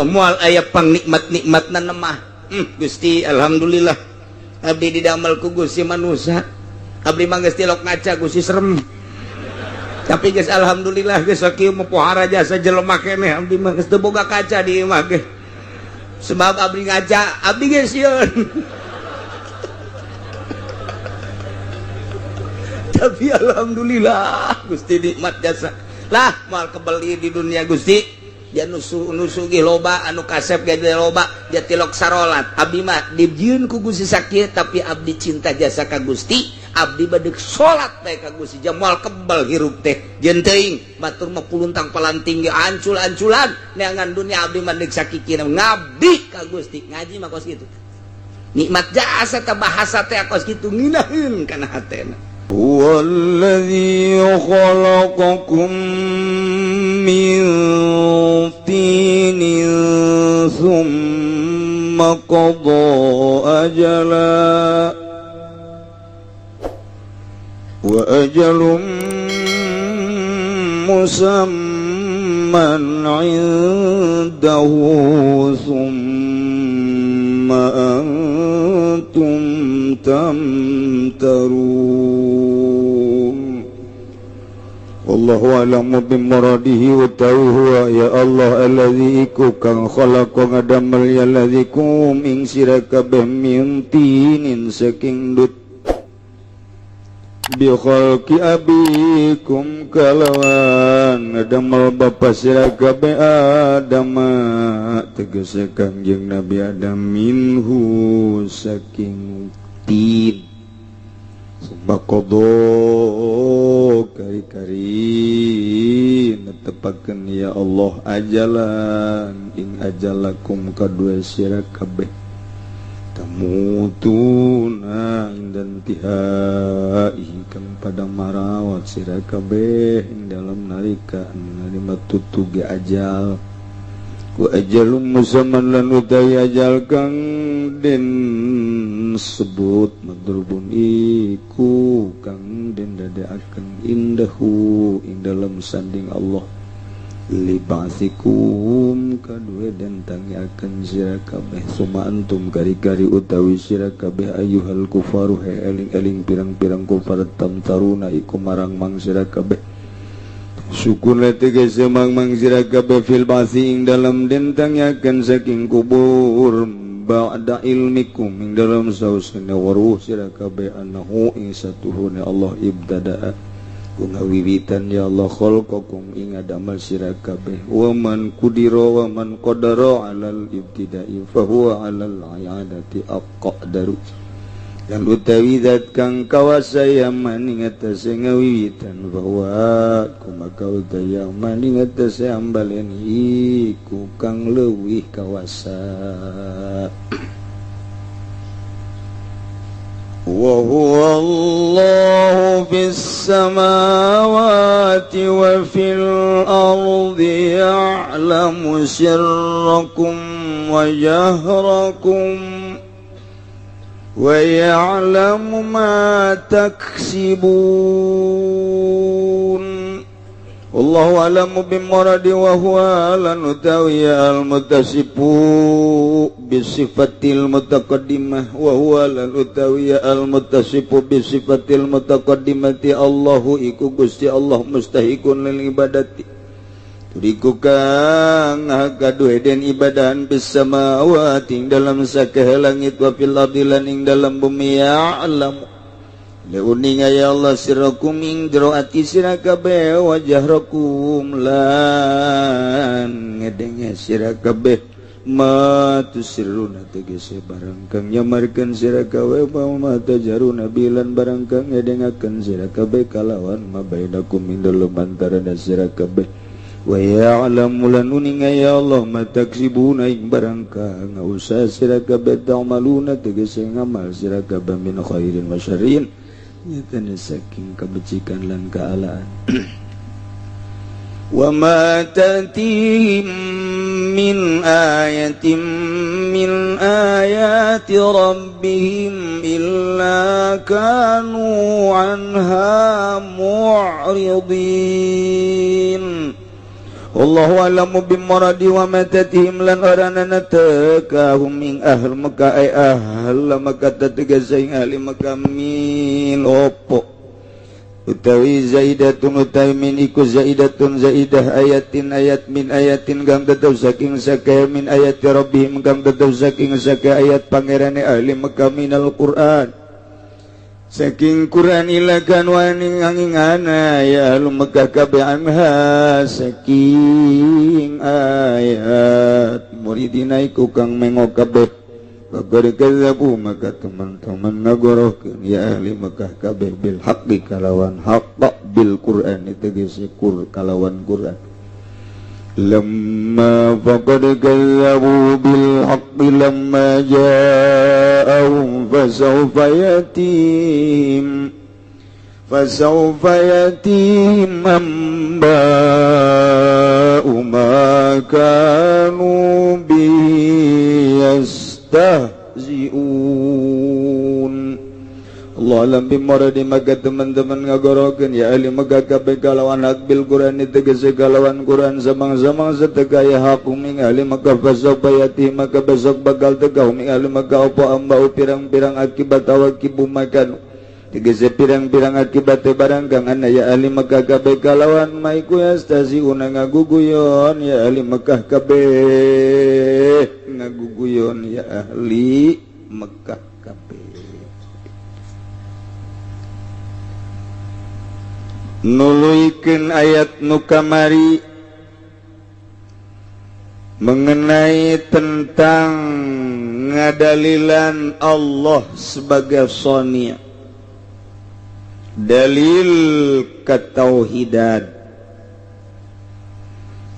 Moal aya pangnikmat-nikmatna mah. Gusti, alhamdulillah abdi didamel ku Gusti manusia. Abdi mah geus tilok ngaca, Gusti, serem. Tapi geus alhamdulillah, geus sakieu mah pohara jasa jelema keneh. Abdi mah geus teu boga kaca di imah ge. Sebab abdi ngaca, abdi geus sieun. Tapi alhamdulillah Gusti nikmat jasa. Lah moal kebeli di dunia Gusti. Dia nusu nusu ge loba anu kasep ge loba, dia tilok sarolat. Abdi mah dijieun ku Gusti sakieu, tapi abdi cinta jasa ka Gusti, abdi badek salat bae ka Gusti. Moal kebal hirup teh jeung teuing batur mah puluntang palanting ge ancul-anculan neangan dunia. Abdi mah deuk sakikina ngabdi ka Gusti. Ngaji mah kos kitu, nikmat jasa ta bahasa teh kos kitu ngeunaheun kana hatena. Huwallazi khalaqakum min tinin thumma qada ajala wa ajalun musamman 'indahu thumma antum tamtarun. Wallahu a'lamu bimuradihi wa huwa ya Allah allazi iku kang khalaqa ngadamel ya allazi kum ing sira kabeh min tinin saking dut bi khalqi abikum kalawan ngadamel bapa sira kabeh Adam tegese Kangjeng Nabi Adam minhu saking tin. Summa qada kari-kari netepakeun ya Allah ajalan ing ajalakum kadue sira kabeh tamutuna indan tihai kang pada marawat sira kabeh ing dalam nalika narima tutuge ajal wa ajalum musamman lan utawi ajal kang den sebut madrubun iku kang den dadekaken indahu ing dalam sanding Allah libasikum kadue den tangiakeun sira kabeh suma antum kari-kari utawi sira kabeh ayyuhal kufaru he eling-eling pirang-pirang kufar tamtaruna iku marang mang sira kabeh syukur tegese mang-mang sira kabeh fil basi ing dalam den tangiakeun saking kubur ba'da ilmikum ing dalam sausna waruh sira kabeh annahu ing satuhuna Allah ibtada'a ku ngawiwitan ya Allah khalqakum ing adamal sira kabeh wa man qudira wa man qadara 'alal ibtida'i fa huwa 'alal i'adati aqdaru lan utawi zat kang kawasa yaman ing atase ngawiwitan bahwa kumaka utawi yaman ing atase ambalen iku kang leuwih kawasa. Wa huwa Allahu fis samawati wa fil ardi ya'lamu sirrakum wa jahrakum wa ya'lamu ma taksibun. Wallahu a'lamu bimuradi wa huwa lan utawi al-muttasifu bisifatil mutaqaddimah wa huwa lan utawi al-muttasifu bisifatil mutaqaddimati Allahu iku Gusti Allah mustahiqun lil ibadati turiku kang gaduh den ibadahan bis samawati ing dalam sakeh langit wa fil ardi lan ing dalam bumi ya'lamu leuninga ya Allah sirrakum ing jero ati sira kabeh wa jahrakum lan ngedenge sira kabeh ma tusirruna tegese barang kang nyamarkeun sira kabeh wa ma tajaruna bilan barang kang ngedengakeun sira kabeh kalawan ma bainakum ing dalem antarana sira kabeh wa ya'lamu lan uninga ya Allah ma taksibuna ing barang kang ngausaha sira kabeh ta'maluna tegese ngamal sira kabeh min khairin wa syarrin nyatane saking kabecikan lan kaalaan. Wa ma ta'tihim min ayatin min ayati rabbihim illa kanu anha mu'ridin. Allahu alamu bimuradi wa matatihim lan oranana tekahum ing ahl Mekah ay ahl Mekah tetegese ing ahli Mekah min opo utawi zaidatun utawi min iku zaidatun zaidah ayatin ayat min ayatin kang tetep saking sakae min ayati rabbihim kang tetep saking sakae ayat pangerane ahli Mekah minal Quran saking Quran ilakan wani ngangingana ya ahlu Mekah kabeh anha saking ayat muridina iku kang mengo kabeh bagor kadzabu maka teman-teman ngagorohkeun ya ahli Mekah kabeh bil haqqi kalawan haqq bil Quran tegese kur kalawan Quran lamma faqad kadzabu bil haqqi lamma ja'ahum fasawfa yatihim amba'u ma kanu bihi yastahzi'un. Allah alam bimuradi maka teman-teman ngagorokeun ya ahli Mekah kabeh kalawan hak bil Quran tegese kalawan Quran samang-samang setegaya hak ing ahli Mekah fasawfa yatihim maka besok bakal tegah ing ahli Mekah apa ambau pirang-pirang akibat awakibu makan tegese pirang-pirang akibat barang kang ana ya ahli Mekah kabeh kalawan maiku yastaziuna ngaguguyon ya ahli Mekah kabeh ngaguguyon ya ahli Mekah kabeh. Nuluikeun ayat nu kamari mengenai tentang ngadalilan Allah sebagai shoni', dalil ketauhidan.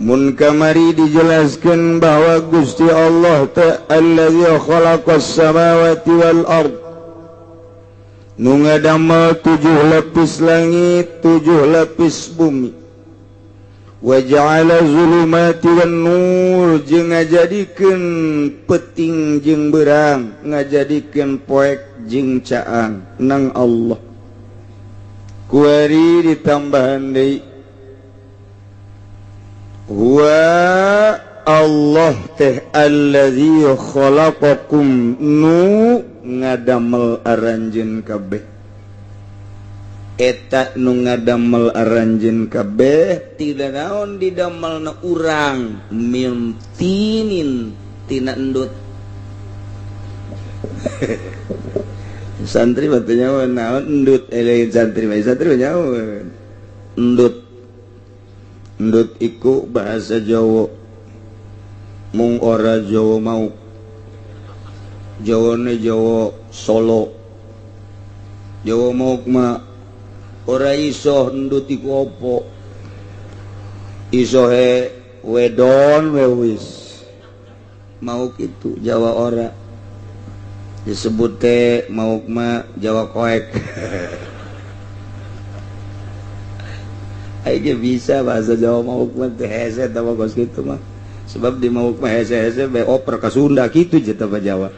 Mun kamari dijelaskan bahwa Gusti Allah ta'ala allazi khalaqas samawati wal ard, nu ngadamel 7 lapis langit, 7 lapis bumi. Wa ja'ala zulumati wan nur, jeung ngajadikeun peting jeung berang, ngajadikeun poek jeung caang nang Allah. Kuari ditambahan deui huwa Allah teh allazi khalaqakum nu ngadamel aranjeun kabeh. Eta nu ngadamel aranjeun kabeh tidak naon didamelna urang min tinin tina endut. Santri batu nyawa naon endut, lain santri mah santri nyawa endut. Endut iku bahasa Jawa mung ora Jawa mau Jawane Jawa Solo. Jawa mau mah ora iso endut iku apa. Isohe wedon we wis. Mau kitu Jawa ora. Disebut teh mau mah Jawa koek. Aing bisa bahasa Jawa mau mah teh hese tah kos kitu mah. Sebab di mau mah hese-hese be oper ka Sunda kitu je tah Jawa.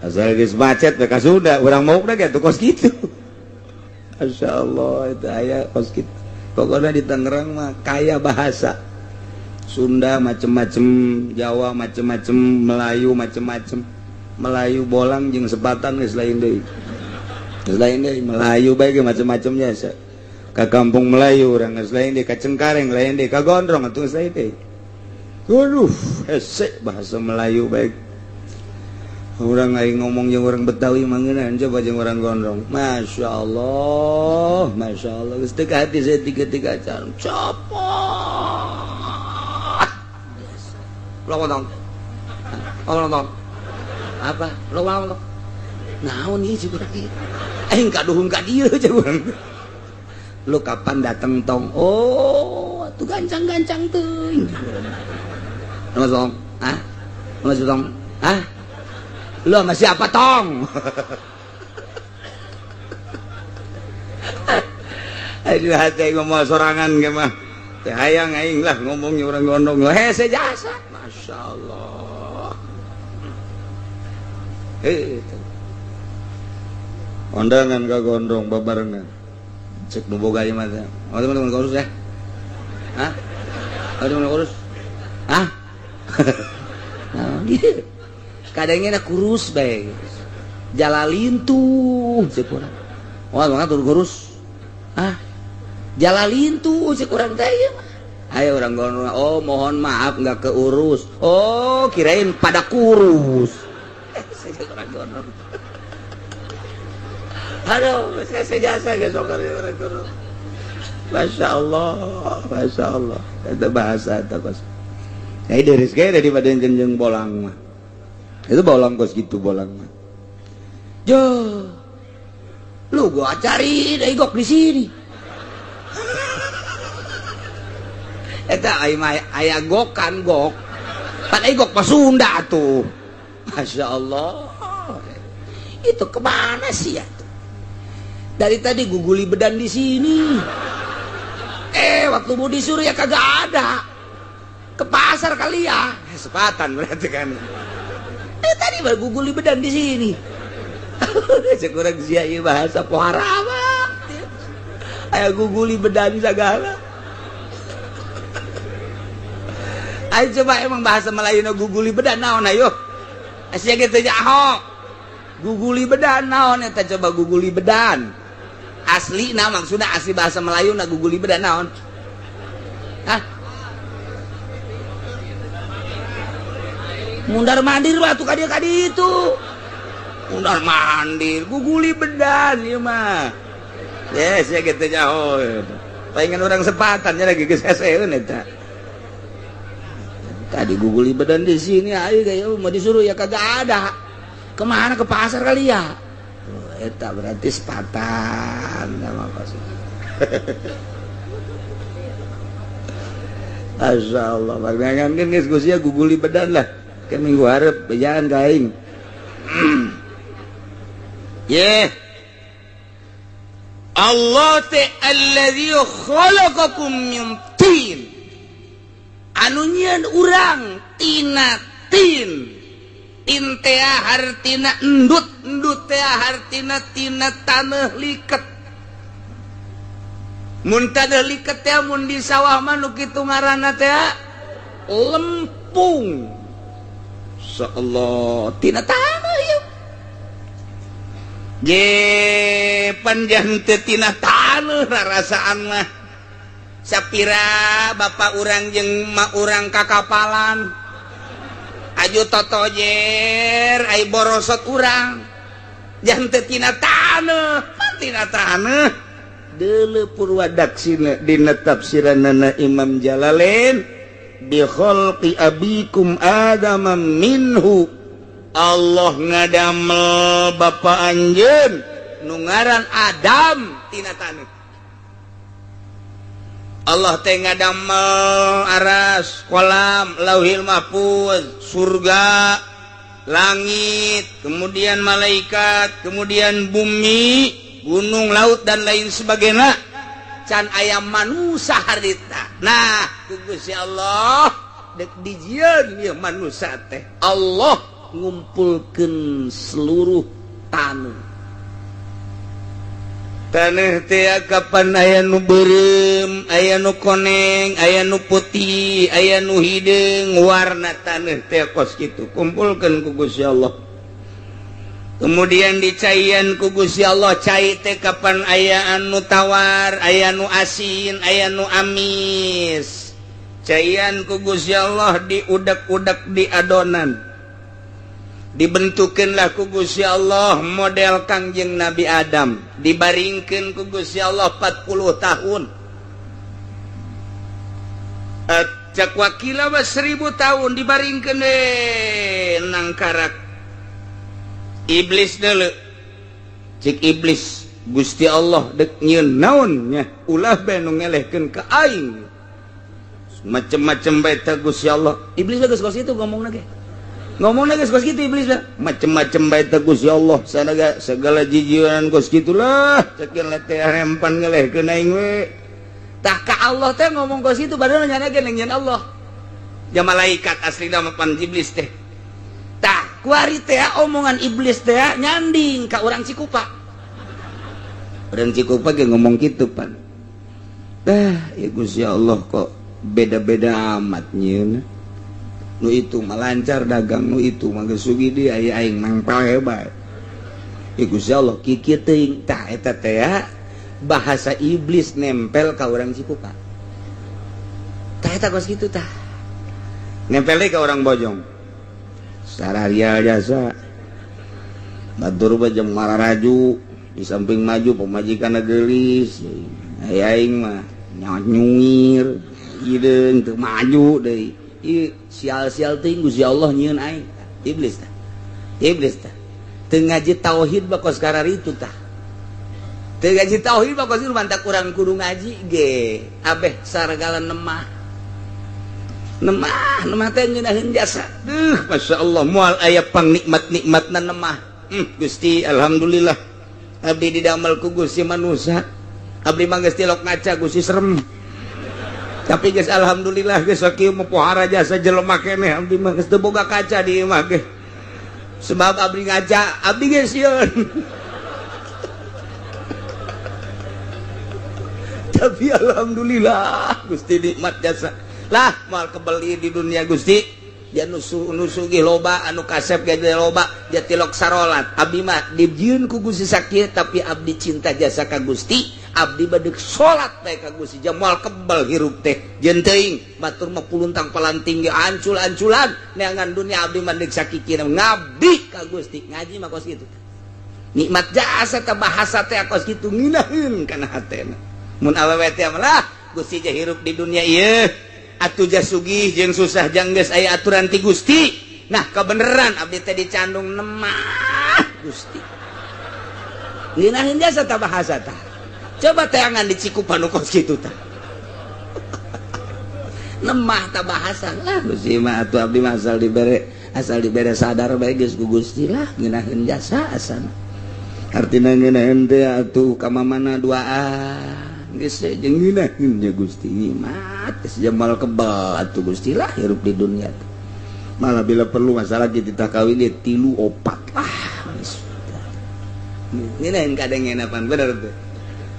Asal geus macet be ka Sunda, urang maukna ge atuh kos kitu. Masya Allah itu aya kos kitu. Pokoknya di Tangerang mah kaya bahasa. Sunda macem-macem, Jawa macem-macem, Melayu macem-macem. Melayu bolang jeung sepatan geus lain deui. Geus lain deui Melayu bae ge macem-macemnya. Ka kampung Melayu urang geus lain deui, ka Cengkareng lain deui, ka Gondrong atuh geus lain deui. Aduh, hese bahasa Melayu bae. Orang aing ngomong jeung orang Betawi mangeunaan coba jeung orang Gondrong. Masya Allah, Masya Allah. Geus teu ka hati saya tiga-tiga acan. Copot. Lo ngomong. Lo ngomong. Apa? Lo ngomong. Naon ieu cik urang ieu? Aing kaduhung ka dieu cik urang. Lu kapan dateng tong? Oh, atuh gancang-gancang teuing. Nama tong? Hah? Nama tong? Hah? Lu sama siapa tong? Aduh hati ngomong sorangan ge mah. Teh hayang aing lah ngomongnya urang gondong. Hese jasa. Masya Allah. Kondangan ka gondrong babarengan. Cek nu boga ieu mah teh. Oh teman-teman khusus ya. Hah? Aduh kurus. Ah. Nah, gitu. Kadangnya kurus bae. Jalalintuh cek urang. Wah, maka tur kurus. Ah. Jalalintuh cek urang teh ieu mah. Ayo orang gondrong, oh mohon maaf nggak keurus. Oh, kirain pada kurus. Saya orang gondrong. Aduh, saya jasa geus orang gondrong. Masya Allah, Masya Allah. Itu bahasa itu kos. Nah, dari sekali daripada jenjeng bolang mah. Itu bolang kos gitu bolang mah. Jo, lu gua cari gok di sini. Eta aya gokan gok. Pan gok mah Sunda tuh. Masya Allah. Itu kemana sih ya? Dari tadi guguli bedan di sini. Waktu mau disuruh ya kagak ada. Ke pasar kali ya. Sepatan berarti kan. Tadi baru guguli bedan di sini. Sekurang sia ieu bahasa pohara mah. Aya guguli bedan segala. Ayo coba emang bahasa Melayu no guguli bedan naon ayo. Asia gitu jaho. Guguli bedan naon eta coba guguli bedan. Asli nah maksudnya asli bahasa Melayu na guguli bedan naon. Hah? Mundar mandir batu kadi-kadi itu. Mundar mandir guguli bedan ieu mah. Yes ya gitu jaho. Palingan orang sepatannya lagi geus heseun eta. Tadi guguli badan di sini, ayo kayak mau disuruh ya kagak ada. Kemana ke pasar kali ya? Oh, eta berarti sepatan sama pasar. Masya Allah, pangangan geus geus guguli badan lah. Ke minggu hareup bejaan ka aing. Ye. Allah teh allazi khalaqakum min tin. Anu nyieun urang tina tin. Tin teh hartina endut, endut teh hartina tina taneuh liket. Mun taneuh liket teh mun di sawah mah nu kitu ngaranna teh lempung. Insyaallah tina taneuh ieu. Je panjang teh tina taneuh rarasaan mah. Sapira bapak urang jeung mak urang kakapalan aju totojer ai borosot urang jangan teu tina taneuh tina taneuh deuleu purwadaksina dina tafsiranana Imam Jalalain bi khalqi abikum adama minhu. Allah ngadamel bapa anjeun nu ngaran Adam tina taneuh. Allah teh ngadamel aras, kolam, lauhil mahfuz, surga, langit, kemudian malaikat, kemudian bumi, gunung, laut dan lain sebagainya. Can aya manusa harita. Nah, ku Gusti Allah dek dijieun ieu manusa teh. Allah ngumpulkeun seluruh taneuh. Taneuh teh kapan aya nu beureum, aya nu koneng, aya nu putih, aya nu hideung, warna taneuh teh kos kitu. Kumpulkeun ku Gusti Allah. Kemudian dicaian ku Gusti Allah, cai teh kapan aya anu tawar, aya nu asin, aya nu amis. Caian ku Gusti Allah diudak-udak di adonan. Dibentukeunlah ku Gusti Allah model Kangjeng Nabi Adam, dibaringkeun ku Gusti Allah 40 tahun. Cak wakila mah 1000 tahun dibaringkeun we nangkarak. Iblis deuleu. Cik iblis, Gusti Allah dek nyieun naon nya, ulah bae nu ngelehkeun ka aing. Macem-macem bae teh Gusti Allah. Iblis geus kos kitu ngomongna ge. Ngomongna geus kos kitu iblis lah. Macem-macem bae teh Gusti Allah, sanaga segala jijieunan kos kitulah. Cekin teh rempan ngelehkeun aing we. Tah ka Allah teh ngomong kos kitu padahal nyana ge nyieun Allah. Ja malaikat aslina mah pan iblis teh. Tah kuari teh omongan iblis teh nyanding ka urang Cikupa. Urang Cikupa ge ngomong kitu pan. Tah ya Gusti Allah kok Beda-beda amat nyieun. Nu itu mah lancar dagang, nu itu mah geus sugih deui, aya aing mangpal bae. Ieu Gusti Allah kikieu teuing tah eta teh bahasa iblis nempel ka urang Cikupa. Tah eta kos kitu tah. Nempel deui ka urang Bojong. Sararia jasa. Batur mah jeung mararaju di samping maju pamajikan geulis. Aya aing mah nyungir hideung teu maju deui. Ieu sial-sial teuing Gusti Allah nyieun aing. Iblis tah. Iblis tah. Teu ngaji tauhid mah kos kararitu tah. Teu ngaji tauhid mah kos kitu mantak urang kudu ngaji ge. Abeh saragala nemah. Nemah, nemah teh ngeunaheun jasa. Duh, masyaallah moal aya pangnikmat-nikmatna nemah. Gusti alhamdulillah. Abdi didamel ku Gusti manusa. Abdi mah geus tilok ngaca Gusti serem. Tapi geus alhamdulillah geus sakieu mah pohara jasa jelema keneh abdi mah geus teu boga kaca di imah ge. Sebab abdi ngaca, abdi geus sieun. Tapi alhamdulillah Gusti nikmat jasa. Lah moal kebeli di dunia Gusti. Dia nusugih loba anu kasep ge loba, dia tilok sarolat. Abdi mah dijieun ku Gusti sakieu tapi abdi cinta jasa ka Gusti. Abdi badeg salat bae ka Gusti moal kebel hirup teh. Jeung teuing batur mah puluntang palanting ge ancul-anculan neangan dunia abdi mah deuk sakikina ngabdi ka Gusti. Ngaji mah kos kitu. Nikmat jasa teh bahasa teh kos kitu ngeunaheun kana hatena. Mun awewe teh mah lah Gusti je hirup di dunia ieu. Atuh jasugih jeung susah jang geus aya aturan ti Gusti. Nah kebeneran abdi teh dicandung nemah Gusti. Ngeunaheun jasa tah bahasa tah. Coba teangan di Cikupa nu kos kitu tah. Nemah tah bahasa lah Gusti mah atuh abdi mah asal dibere sadar bae geus ku Gusti lah ngeunaheun jasa asana. Artina ngeunaheun teh atuh ka mamana duaan. Geus jeung ngeunaheun nya Gusti mah geus jamal kebal atuh Gusti lah hirup di dunia teh. Malah bila perlu masalah kita kawin dia 3 4 lah. Ngeunaheun kadengenapan bener teh.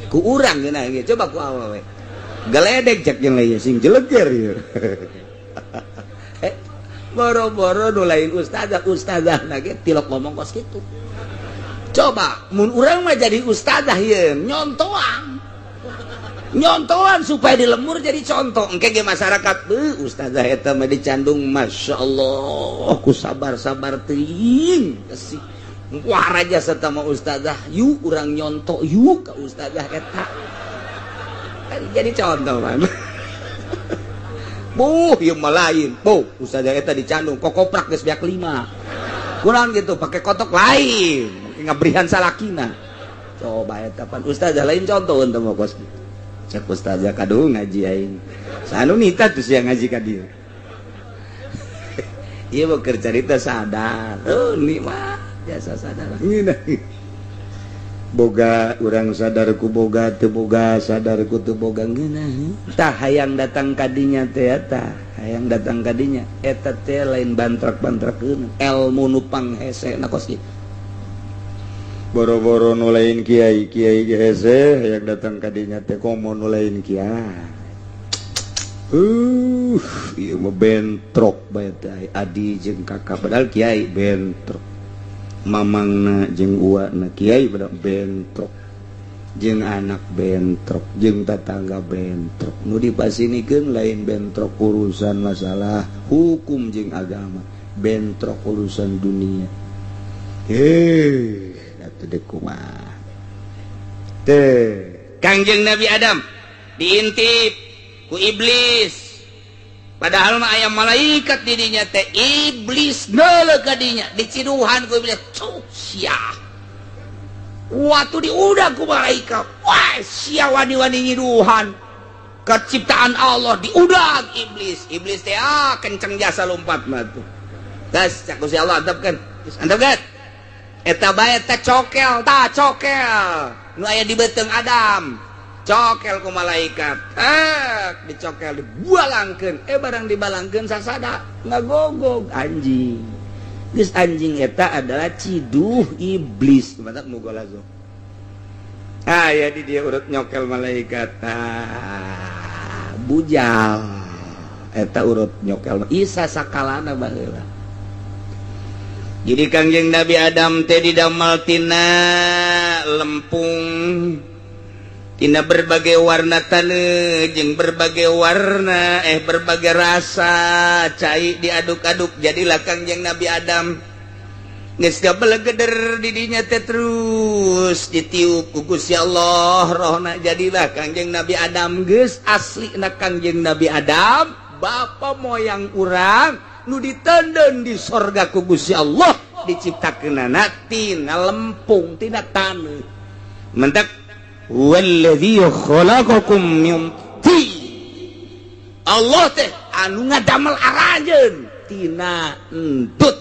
Ku urang geunah ge coba ku awewe. Geledek cek jeung lain sing jeleger ieu. Boro-boro nu lain ustazah, ustazahna ge tilok ngomong kos kitu. Coba mun urang mah jadi ustazah ieu nyontoan. Nyontoan supaya di lemur jadi contoh. Engke ge masyarakat beuh ustazah eta mah dicandung masyaallah ku sabar-sabar teuing sih. Wah raja serta ma ustazah yuk urang nyontok yuk ke ustazah eta. Kan jadi contoh man. Buh ieu mah lain. Buh ustazah eta dicandung kokoprak geus beak 5. Kurang gitu pakai kotok lain, make ngabrihan salakina. Coba eta pan ustazah lain contoh teu mah kos. Cek ustazah kadu ngaji aing. Sanu nita tuh sia ngaji ka dieu. Ieu mah keur carita sadar. Oh nikmat jasa sadar. Boga urang sadar ku boga teu boga sadar ku teu boga ngeunah. Tah hayang datang kadinya teh eta, hayang datang kadinya eta teh lain bantrak-bantrakeun ilmu nu panghesena kos kitu. Boro-boro nu lain kiai, kiai ge hese hayang datang kadinya teh komo nu lain kiai. Ieu mah bentrok bae teh adi jeung kakak padahal kiai bentrok. Mamangna jeung uana kiai padahal bentrok. Jeung anak bentrok, jeung tatangga bentrok. Nu dipasinikeun lain bentrok urusan masalah hukum jeung agama, bentrok urusan dunia. Heh, atuh deuk kumaha. Teh, Kangjeng Nabi Adam diintip ku iblis. Padahal mah aya malaikat didinya teh iblis neuleuh ka dinya diciduhan ku iblis. Cuk sia. Waktu diudag ku malaikat. Wah, sia wani-wani nyiduhan. Keciptaan Allah diudag iblis. Iblis teh kenceng jasa lompat mah tuh. Gas cak Gusti Allah antepkeun. Antepkeun. Eta bae teh cokel, tah cokel. Nu aya di beuteung Adam. Cokel ku malaikat. Dicokel dibalangkeun. Barang dibalangkeun sasada ngagogog anjing. Geus anjing eta adalah ciduh iblis. Matak mugolazo. Ah ya di dia urut nyokel malaikat. Ah, bujal. Eta urut nyokel isa sakalana baheula. Jadi Kangjeng Nabi Adam teh didamel tina lempung, tina berbagai warna taneuh jeung berbagai warna berbagai rasa cai diaduk-aduk jadilah Kangjeng Nabi Adam. Geus gabelegeder di dinya teh terus ditiup ku Gusti Allah rohna jadilah Kangjeng Nabi Adam. Geus aslina Kangjeng Nabi Adam bapa moyang urang nu ditenden di sorga ku Gusti Allah diciptakeunana tina lempung tina taneuh. Mentak walladzi khalaqakum min tin. Allah teh anu ngadamel aranjeun tina entut,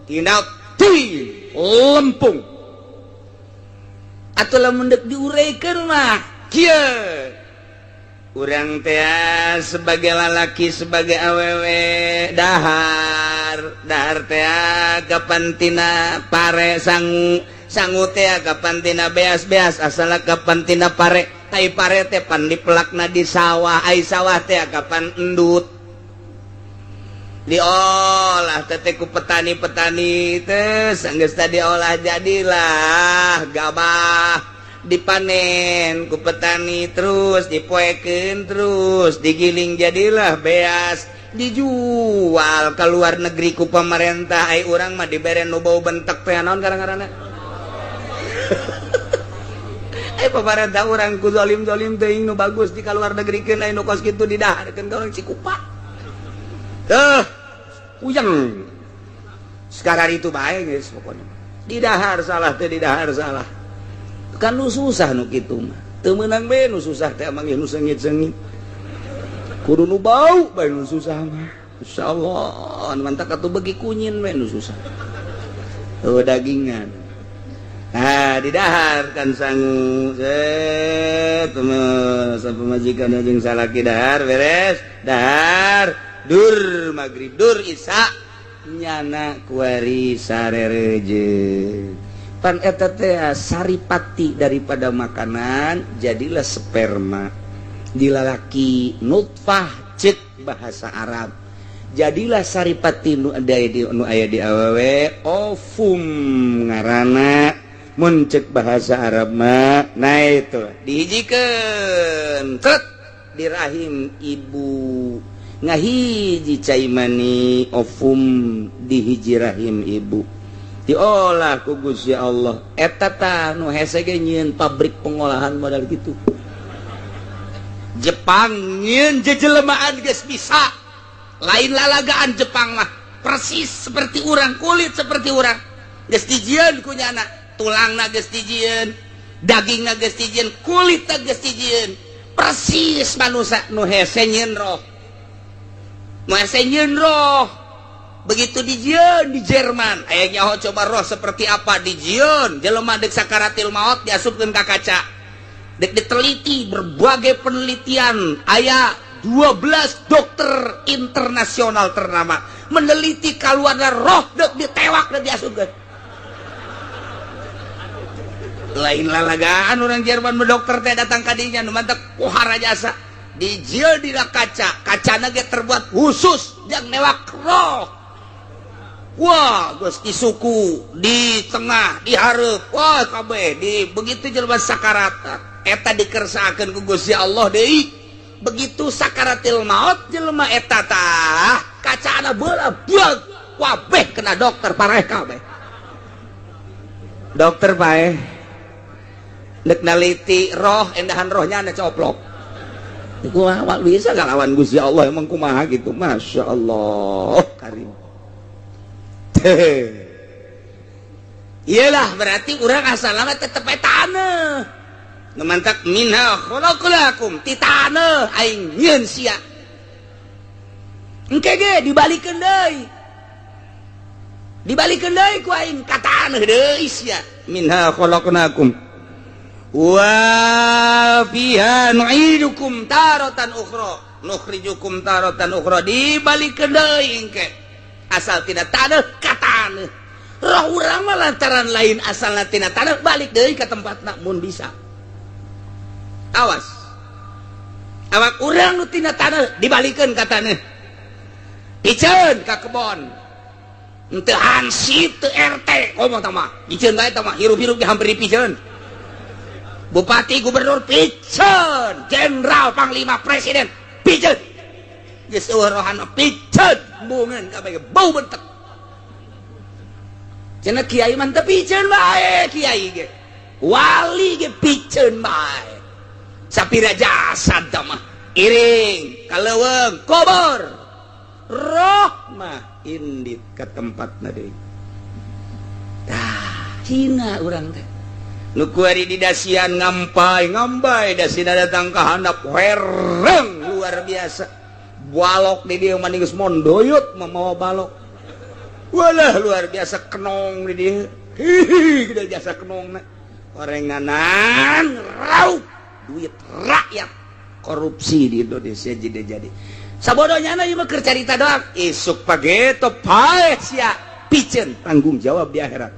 tina tin lempung. Atuh lamun deuk diureikeun mah kieu. Urang teh sebagai lalaki sebagai awewe dahar, dahar teh kapan tina pare sangu, sangu teh kapan tina beas-beas asal kapan tina pare, tai pare teh pan dipelakna di sawah, ai sawah teh kapan endut. Diolah teh ku petani-petani teh sanggeus tadi diolah jadilah gabah. Dipanen ku petani terus dipoekeun terus digiling jadilah beas dijual ke luar negeri ku pemerintah. Ai urang mah dibere nu bau bentek teh naon karang-karana. Ai pemerintah urang ku zalim-zalim teuing nu bagus di kaluar negerikeun ai nu kos kitu didaharkeun ka urang Cikupa. Teuh puyeng. Sekarang itu bae geus pokona. Didahar salah teh didahar salah. Kan nu susah nu kitu mah. Teu meunang bae nu susah teh emang nu seungit-seungit. Kudu nu bau bae nu susah mah. Insyaallah mantak atuh beuki kunyin bae nu susah. Eueuh dagingan. Ah didahar kan sangu set pamajikan jeung salaki dahar beres dahar dur magrib dur isya nyana kuari sarereje. Pan eta teh saripati daripada makanan jadilah sperma dilalaki nutfah cek bahasa Arab jadilah saripati nu aya di nu aya di awewe ovum ngaranna mun cek bahasa Arab mah. Nah itu dihijikeun tret di rahim ibu ngahiji cai mani ovum di hiji rahim ibu diolah ku Gusti Allah. Eta tah nu hese ge nyieun pabrik pengolahan modal gitu. Jepang nyieun jejelemaan geus bisa. Lain lalagaan Jepang mah persis seperti urang, kulit seperti urang. Geus dijieun ku nyana, tulangna geus dijieun, dagingna geus dijieun, kulitna geus dijieun. Persis manusia nu hese nyieun roh. Nu hese nyieun roh. Begitu dijieun di Jerman, aya nyaho coba roh seperti apa dijieun, jelema deuk sakaratil maot diasupkeun ka kaca. Dek diteliti berbagai penelitian, aya 12 dokter internasional ternama meneliti kaluarna roh dek ditewak dek diasupkeun. Lain lalagaan orang Jerman dokter teh datang ka dinya nu mantak pohara jasa. Dijieun dina kaca, kacana ge terbuat khusus yang newak roh. Wah, geus di suku, di tengah, di hareup, wah kabeh di begitu jelema sakarat eta dikersakeun ku Gusti Allah deui. Begitu sakaratil maut jelema eta tah kacana beula buag wabeh kena dokter pareh kabeh. Dokter paeh deuk naliti roh endahan rohnya anu coplok. Kumaha bisa ngalawan Gusti Allah emang kumaha gitu. Masya Allah karim. Iyalah berarti urang asal lama tetep taneuh. Nu mantak minha khalaqnakum ti taneuh aing nyieun sia. Engke ge dibalikeun deui. Dibalikeun deui ku aing ka taneuh deui sia. Minha khalaqnakum wa fiha nu'idukum taratan ukhra nukhrijukum taratan ukhra dibalikeun deui engke. Asal tina taneuh ka taneuh. Roh urang mah lantaran lain asalna tina taneuh balik deui ka tempatna mun bisa. Awas. Awak urang nu tina taneuh dibalikeun ka taneuh. Piceun ka kebon. Henteu hansip, teu RT, komo tah mah. Piceun bae tah mah, hirup-hirup ge hampir dipiceun. Bupati, gubernur piceun, jenderal, panglima, presiden piceun. Geus eueuh rohana piceun, embungeun kabeh bau bentek. Cenah kiai mah teu piceun bae kiai ge. Wali ge piceun bae. Sapira jasad tah mah iring ka leuweung kubur. Roh mah indit ka tempatna deui. Tah, hina urang teh. Nu kuari di dasian ngampai ngambai dasina datang ka handap wereng luar biasa. Balok di dieu mah geus mondoyot mamawa balok. Walah luar biasa kenong di dieu. Hihi gede jasa kenongna. Orenganan raup duit rakyat korupsi di Indonesia jadi jadi. Sabodonya na ieu mah keur carita doang. Isuk pageto paeh sia piceun tanggung jawab di akhirat.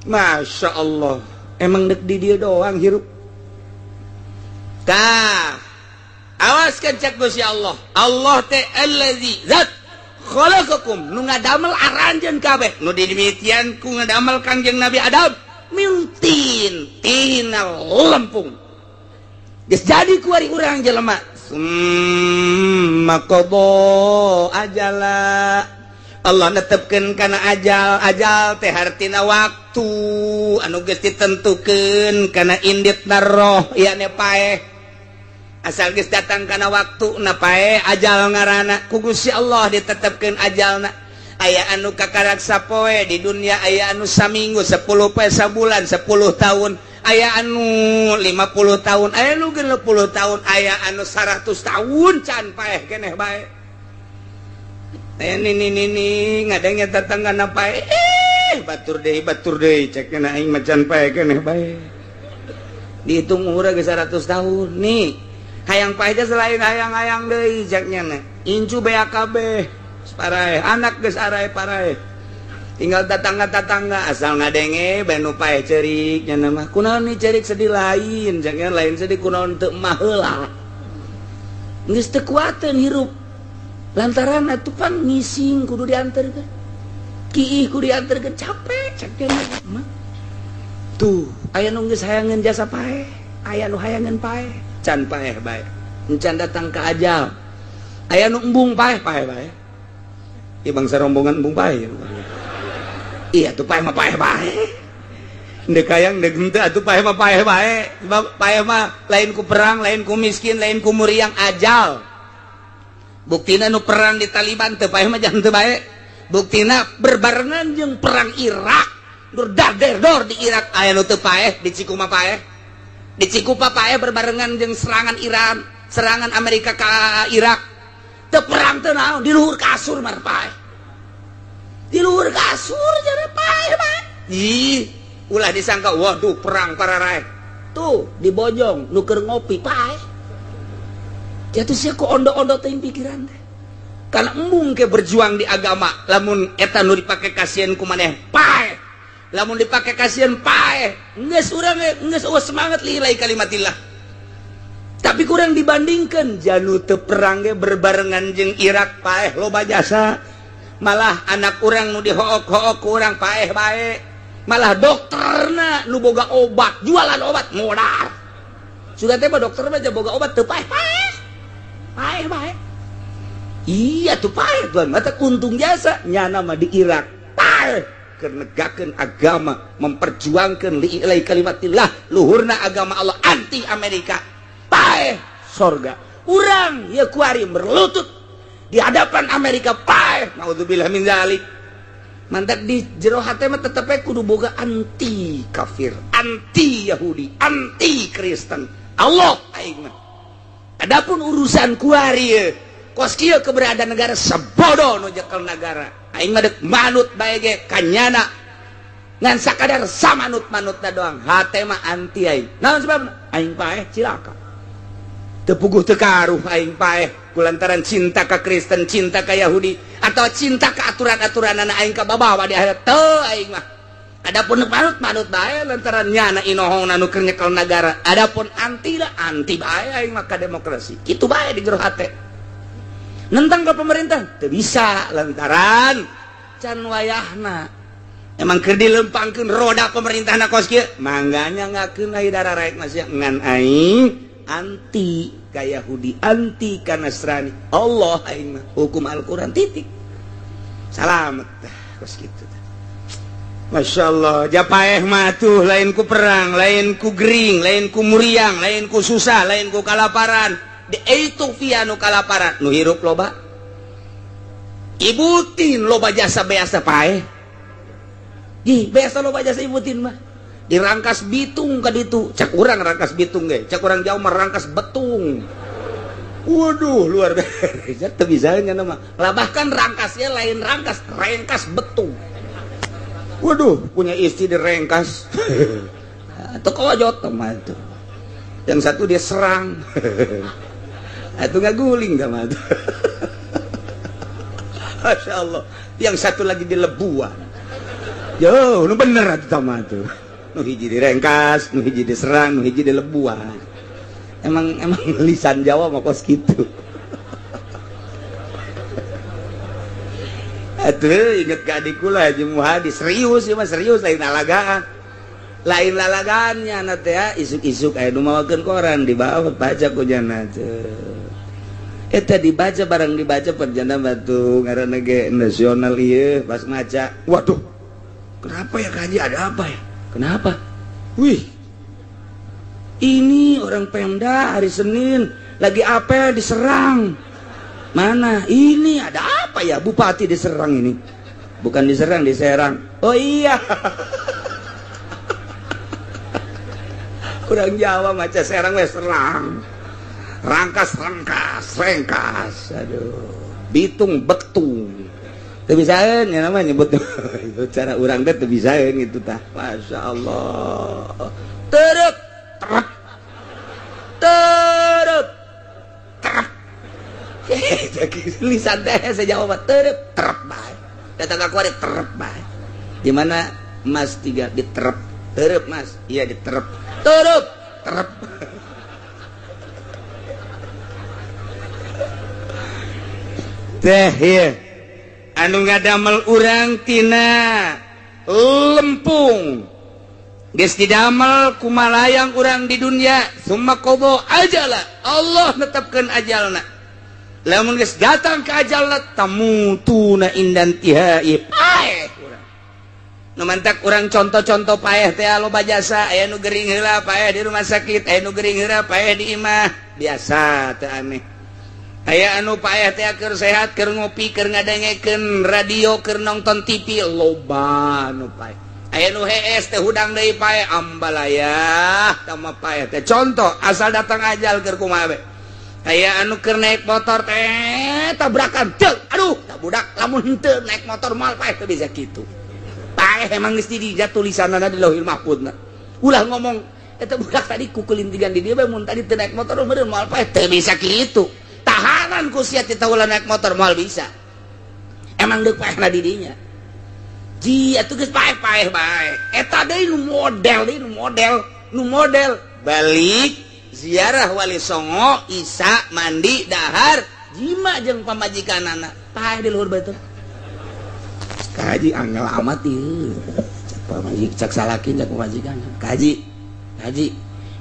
Masya Allah, emang dek di dia doang hirup. Tah, awas kan cek Gusti Allah. Allah teh allazi zat khalaqakum nu ngadamel aranjeun kabeh. Nu didemikian ku ngadamel Kangjeng Nabi Adam min tin tina lempung. Geus jadi kuari urang jelema. Summa qada ajala. Allah netepkeun kana ajal, ajal teh hartina waktu anu geus ditentukeun kana inditna roh yakni paeh. Asal geus datang kana waktu na paeh ajal ngaranna ku Gusti Allah ditetepkeun ajalna. Aya anu kakarak sapoe di dunia, aya anu saminggu, 10 poe, sabulan, 10 tahun, aya anu 50 tahun, aya nu 60 tahun, aya anu 100 tahun can paeh keneh bae. Aya nini nini ngadenge tetangga na paeh, batur deui cek na aing mah can paeh keneh bae. Dihitung umurna geus 100 tahun nih. Hayang paeh teh selain hayang-hayang deui cek nya na. Incu BAKB paraeh, anak geus arae paraeh. Tinggal tetangga-tetangga asal ngadenge bae nu paeh ceurik nya mah. Kunaon nih ceurik sedih lain, cek nya lain sedih kunaon teu mah heula. Geus teu kuateun hirup. Lantaran atuh pan ngising kudu dianterkeun. Kiih kudu dianterkeun capek cek nya mah. Tuh, aya nu geus hayangeun jasa paeh, aya nu hayangeun paeh, can paeh bae. Encan datang ka ajal. Aya nu embung paeh, paeh bae. Ieu bangsa rombongan embung paeh. Iya tuh paeh mah paeh bae. Ndek hayang ndek henteu atuh paeh mah paeh bae. Sebab paeh mah lain ku perang, lain ku miskin, lain ku muriang ajal. Buktina nu perang di Taliban teu paeh mah jangan teu bae. Buktina berbarengan jeung perang Irak. Dur dar-der-dor di Irak aya nu teu paeh, di Cikuma paeh. Di Cikupa paeh berbarengan jeung serangan Iran, serangan Amerika ka Irak. Teu perang teu naon, di luhur kasur mah paeh. Di luhur kasur jadi paeh bae. Ih, ulah disangka waduh perang pararaeh. Tuh dibojong nu keur ngopi paeh. Jatuh sia ku ondo-ondo teuing pikiran teh. Kana embung ke berjuang di agama, lamun eta nu dipake kasieun ku maneh paeh. Lamun dipake kasieun paeh, geus urang geus eueuh semangat lillahi kalimatillah. Tapi kurang dibandingkan janu teu perang ge berbarengan jeung Irak paeh loba jasa. Malah anak urang nu dihook-hook ku urang paeh bae. Malah dokterna nu boga obat, jualan obat modar. Sudah teh mah dokter mah boga obat teu paeh paeh. Paeh bae. Iya tuh paeh tuan, mata untung jasa nyana mah di Irak. Paeh keur negakeun agama, memperjuangkeun lillahi kalimatillah, luhurna agama Allah anti Amerika. Paeh sorga. Urang ya kuari berlutut di hadapan Amerika paeh. Naudzubillah min zalik. Mantak di jero hate mah tetep kudu boga anti kafir, anti Yahudi, anti Kristen. Allah aing mah. Adapun urusan kuari ye, kos kieu keberadaan negara sabodo nu jekel negara. Aing mah deuk manut bae ge kanyana. Ngan sakadar samanut-manutna doang. Hate mah anti aing. Naon sebabna? Aing paeh cilaka. Teu puguh teu karuh aing paeh kulantaran cinta ka Kristen, cinta ka Yahudi atau cinta ka aturan-aturan anak aing ka babawa di akhirat. Teu aing mah. Adapun manut bae lantaran nyana inohongna nu keur nyekel nagara. Adapun anti lah anti bae aing mah ka demokrasi. Kitu bae di jero hate. Nentang ke pemerintah teu bisa lantaran can wayahna. Emang keur dilempangkeun roda pemerintahna kos kieu, mangganya ngakeun ai dararaek masih ngan aing anti ka Yahudi, anti ka Nasrani. Allah aing mah hukum Al-Qur'an titik. Salamet tah kos kitu. Masya Allah, japaeh mah tuh lain ku perang, lain ku gering, lain ku muriang, lain ku susah, lain ku kalaparan. Di Ethiopia nu kalaparan, nu hirup loba. Ibutin loba jasa beasa paeh. Ih, biasa loba jasa ibutin mah. Dirangkas bitung ka ditu. Cak urang rangkas bitung ge, cak urang jauh mah rangkas betung. Waduh, luar biasa. Teu bisa nya mah. Lah bahkan rangkasnya lain rangkas, rengkas betung. Waduh, punya istri direngkas. Atau kojot mah itu. Yang satu dia serang. Itu nggak guling sama itu. Masya Allah. Yang satu lagi dilebuan. Yo, nu bener atuh sama tuh. Nu hiji direngkas, nu hiji diserang, nu hiji dilebuan. Emang lisan Jawa mah kos kitu. Atuh inget ka adik kula Haji Muhadi serius ieu mah serius lain lalagaan. Lain lalagaannya na teh isuk-isuk aya nu mawakeun koran dibawa baca ku jana teh. Eta dibaca barang dibaca perjana batu ngaranna ge nasional ieu pas maca. Waduh. Kenapa ya Kaji, ada apa ya? Kenapa? Wih. Ini orang Pemda hari Senin lagi apel diserang. Mana? Ini ada apa ya? Bupati diserang ini. Bukan diserang, diserang. Oh iya. Orang Jawa maca serang wes serang. Rangkas, rangkas, rengkas. Aduh. Bitung betung. Teu bisaeun nya namanya nyebut cara urang teh teu bisaeun gitu tah. Masya Allah. Terep, terep. Terep. Terep. Lisan teh saya jawab terep, terep bae. Datang ka kuari terep bae. Di mana Mas tiga diterep. Terep Mas. Iya diterep. Terep, terep. Teh ieu anu ngadamel urang tina lempung. Geus didamel kumalayang urang di dunia, summa qada ajala. Allah netepkeun ajalna. Lamun geus datang ke ajalna tamutuna indan tihai paeh urang. Nu mantak urang contoh-contoh paeh teh loba jasa, aya nu gering heula paeh di rumah sakit, aya nu gering heula paeh di imah. Biasa teh aneh. Aya anu paeh teh keur sehat, keur ngopi, keur ngadengekeun radio, keur nonton TV, loba nu paeh. Aya nu hees teh hudang deui paeh ambalaya, tah mah paeh teh. Contoh asal datang ajal keur kumaha we. Aya anu keur naik motor teh tabrakan, teu, aduh, tah budak lamun henteu naik motor moal paeh teu bisa kitu. Paeh emang geus di tulisanna di Lauhil Mahfuzna. Ulah ngomong eta budak tadi kukulintigan di dieu bae mun tadi teu naik motor meureun moal paeh teu bisa kitu. Tahanan ku sia teh ulah naik motor moal bisa. Emang deuk paehna di dinya. Ji atuh geus paeh-paeh bae. Eta deui nu model deui nu model balik ziarah Wali Songo, Isa mandi dahar jima jeung pamajikanana. Paeh di luhur beuteung. Kaji angel amat ieu. Cak pamajik cak salaki cak pamajikan. Kaji. Kaji.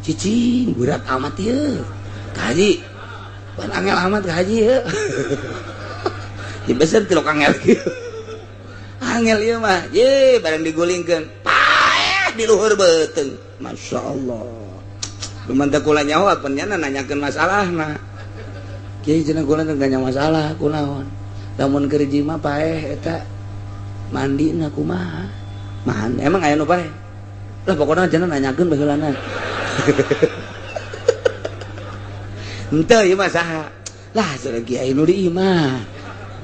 Cicing berat amat ieu. Kaji. Pan angel amat kaji ieu. Di beser tilok angel kieu. Angel ieu mah, ye barang digulingkeun. Paeh di luhur beuteung. Masya Allah. Lumantak kula nyaho apan nya nanyakeun masalahna. Kiai cenah kula teh nanya masalah kunaon. Lamun keur jima paeh eta mandina kumaha? Mahan emang aya nu paeh? Lah pokona cenah nanyakeun baheulana. Henteu ieu mah saha? Lah cenah kiai nu di imah.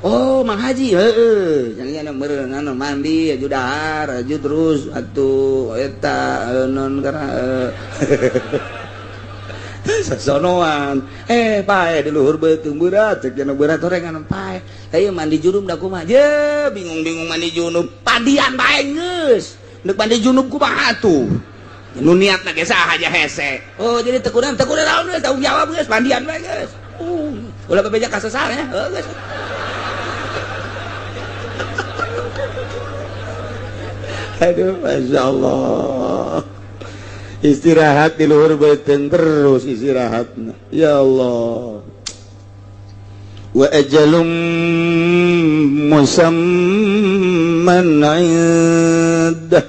Oh, Mang Haji, heeh. Jangan meureun anu mandi aju dahar, aju terus atuh eta non karena sasonoan. Pae di luhur beuteung berat, cek cenah berat horengan pae. Tah ieu mandi junub da kumaha? Je, bingung-bingung mandi junub. Padian bae geus. Deuk mandi junub kumaha atuh? Nu niatna ge saha aja hese. Oh, jadi teu kudu naon geus tanggung jawab geus mandian we geus. Ulah bebeja ka sasar ya. Heuh geus. Aduh, Masya Allah. Istirahat di luhur beuteung terus istirahatna. Ya Allah. Wa ajalum musamman indah.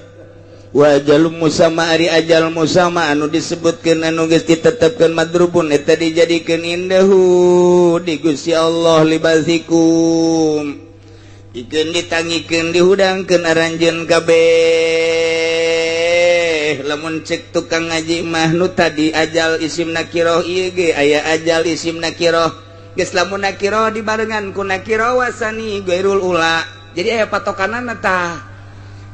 Wa ajalum musamma ari ajal musamma anu disebutkeun anu geus ditetepkeun madrubun eta dijadikeun indahu di Gusti Allah libasikum. Ikeun ditangikeun dihudangkeun aranjeun kabeh. Lamun cek tukang ngaji mah nu tadi ajal isim nakiroh ieu ge aya ajal isim nakiroh. Geus lamun nakiroh dibarengan ku nakiroh wasani gairul ula. Jadi aya patokanana tah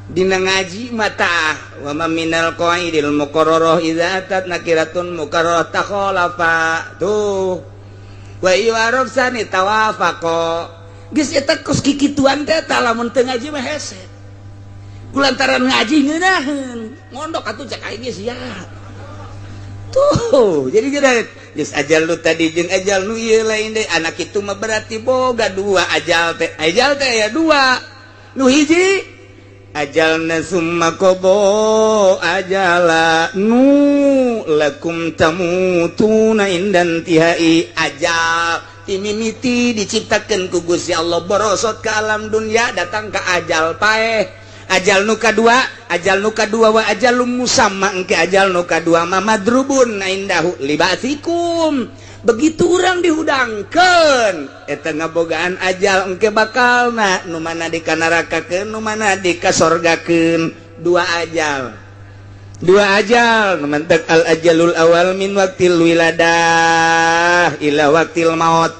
dina ngaji mah tah wa ma minal qaidil muqarrarah idza atat nakiratun muqarrarah takhalafa. Tuh wa yu'arafsani tawafaqa. Geus eta kos kikituan teh tah lamun teu ngaji mah hese. Kulantaran ngaji ngeunaheun, ngondok atuh cek aing geus sia. Tuh, jadi geus geus ajal nu tadi jeung ajal nu ieu lain deui. Anak itu mah berarti boga dua ajal teh. Ajal teh aya dua. Nu hiji ajalna summa qada ajala nu lakum tamutuna indan tihai ajal timimiti diciptakan ku Gusti Allah borosot ke alam dunia datang ke ajal paeh ajal nu kadua wa ajalum musamma engke ajal nu kadua ma madrubun indahu libasikum. Begitu urang dihudangkeun eta ngabogaan ajal engke bakalna nu mana dikanarakakeun nu mana dikasorgakeun. Dua ajal, dua ajal mantak al ajalul awal min waqtil wiladah ila waqtil maut.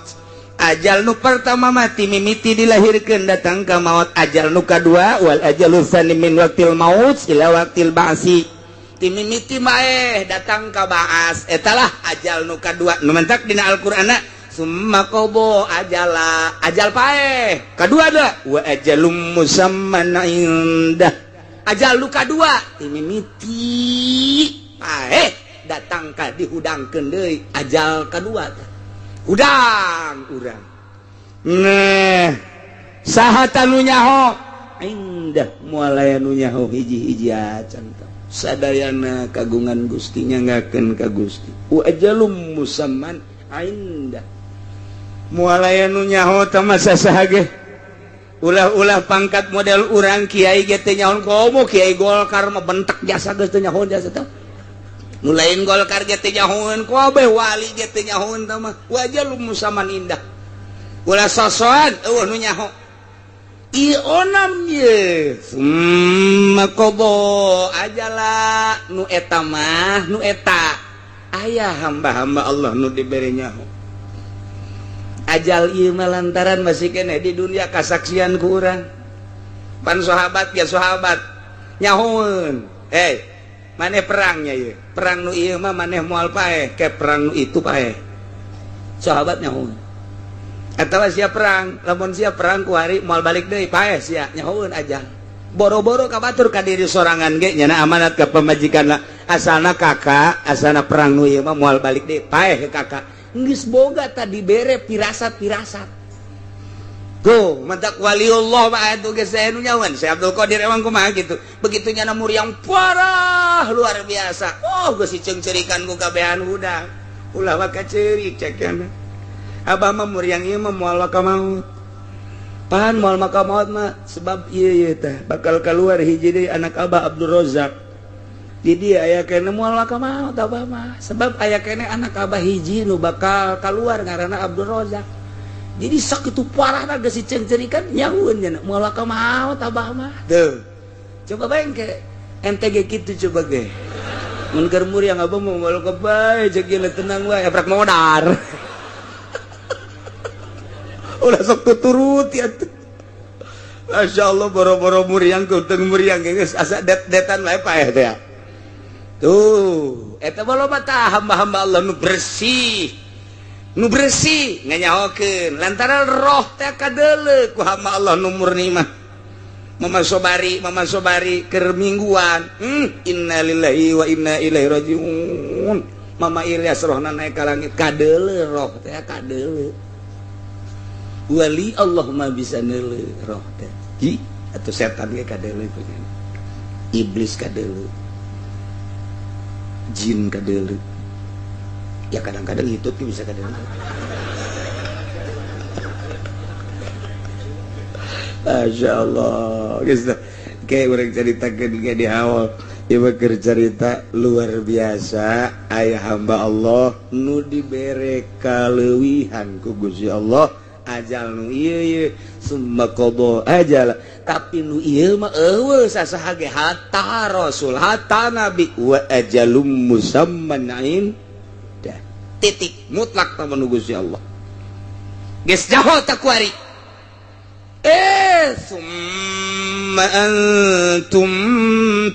Ajal nu pertama mati mimiti dilahirkeun datang ka maut. Ajal nu kadua wal ajalul tsani min waqtil maut ila waqtil ba'si. Ti mimiti maeh datang ka ba'as. Etalah ajal nu kadua nu mantak dina Al-Qur'anna summa qada ajala ajal paeh kadua da wa ajalum musamman indah. Ajal nu kadua ti mimiti paeh datang ka dihudangkeun deui ajal kadua teh hudang urang. Nah saha tanu nyaho indah moal aya nu nyaho hiji-hiji acan tah sadayana kagungan Gusti nyanggakeun ka Gusti. Wa ajalum musamman indah moal aya nu nyaho tah masa saha ge. Ulah-ulah pangkat model urang kiai ge teu nyaho komo kiai Golkar mah bentek jasa geus teu nyaho jasa tah. Nu lain Golkar ge teu nyahoeun kabeh wali ge teu nyahoeun tah mah. Wajalum musamman indah. Ulah sosoan eueuh nu nyaho. Ieu onam ye summa qada ajala nu eta mah nu eta aya hamba-hamba Allah nu dibere nyaho. Ajal ieu mah lantaran masih keneh di dunia kasaksian ku urang. Pan sahabat ge sahabat nyahoeun. Eh, maneh perangnya ieu. Perang nu ieu mah maneh moal paeh, ke perang nu itu paeh. Sahabat nyahoeun. Atawa sia perang, lamun sia perang ku hari moal balik deui paeh sia nyahoeun ajal. Boro-boro ka batur ka diri sorangan ge nyana amanat ka pamajikanna. Asalna kakak, asalna perang nu ieu mah moal balik deui paeh ke kakak. Geus boga tadi bere pirasat-pirasat. Go, mantak waliullah mah atuh geus aya nu nyawan. Syekh Abdul Qadir emang kumaha gitu. Begitu nyana muriang parah luar biasa. Oh, geus diceungceurikan ku kabehan hudang. Ulah mah kaceurik cek kana. Abah mah muriang ieu mah moal maka maut. Pan moal maka maut mah sebab ieu ieu teh bakal keluar hiji deui anak Abah Abdul Rozak. Jadi aya kene moal maka maut abah mah sebab aya kene anak abah hiji nu bakal keluar ngaranna Abdul Rozak. Jadi sakitu parahna geus diceungceurikan nyahueun nya moal maka maut abah mah. Tuh. Coba bae ke ente ge kitu coba ge. Mun keur muriang abah mah moal kebae ceuk ieu tenang wae eprak modar. Ulah sok tuturut ya tuh. Masya Allah boro-boro muriang keuteng muriang geus asa det-detan wae paeh teh. Tuh, eta mah loba tah hamba-hamba Allah nu bersih. Nu bersih nganyahokeun lantaran roh teh kadeuleu ku hamba Allah nu murni mah. Mama Sobari, Mama Sobari keur mingguan. Innalillahi wa inna ilaihi rajiun. Mama Ilyas rohna naik ka langit, kadeuleu roh teh, kadeuleu. Wali Allah mah bisa neuleu roh teh. Ji atuh setan ge kadeuleu, iblis kadeuleu, jin kadeuleu. Ya kadang-kadang hitut bisa kadeuleu. Masya Allah, gitu. Kayak orang ceritakan kayak di awal, ieu keur cerita luar biasa. Ayah hamba Allah nu dibere kaleuwihan ku Gusti Allah, ajal nu ieu ieu summa qada ajal, tapi nu ieu mah eueuh sasaha ge, hatta rasul hatta nabi, wa ajalum musamman indah, titik mutlak ta nu Gusti Allah geus jaho takuari. Summa antum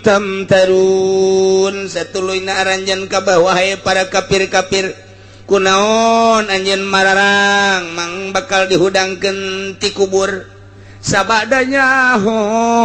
tamtarun, satuluyna aranjeun ka wahai para kafir-kafir, kunaon anjeun mararang mang bakal dihudangkeun ti kubur. Sabadanya ho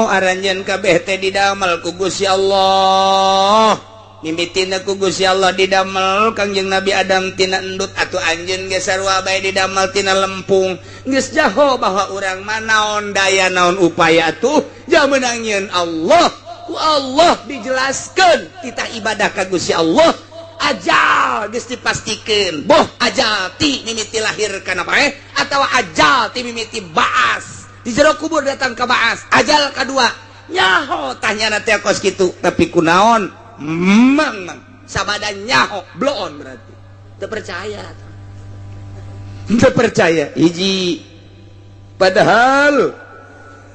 aranjeun kabeh teh didamel ku Gusti Allah, mimitina ku Gusti Allah didamel Kangjeng Nabi Adam tina endut, atuh anjeun ge sarua bae didamel tina lempung. Geus jaho bahwa urang mah naon daya naon upaya tuh jamenang nyieun Allah. Ku Allah dijelaskeun titah ibadah ka Gusti Allah, ajal geus dipastikeun, boh ajal ti mimiti lahir kana bae atawa ajal ti mimiti baas di jero kubur datang ka baas, ajal kadua nyaho tanyana teh kos kitu. Tapi kunaon mang mang sabada nyaho bloon, berarti teu percaya, teu percaya hiji. Padahal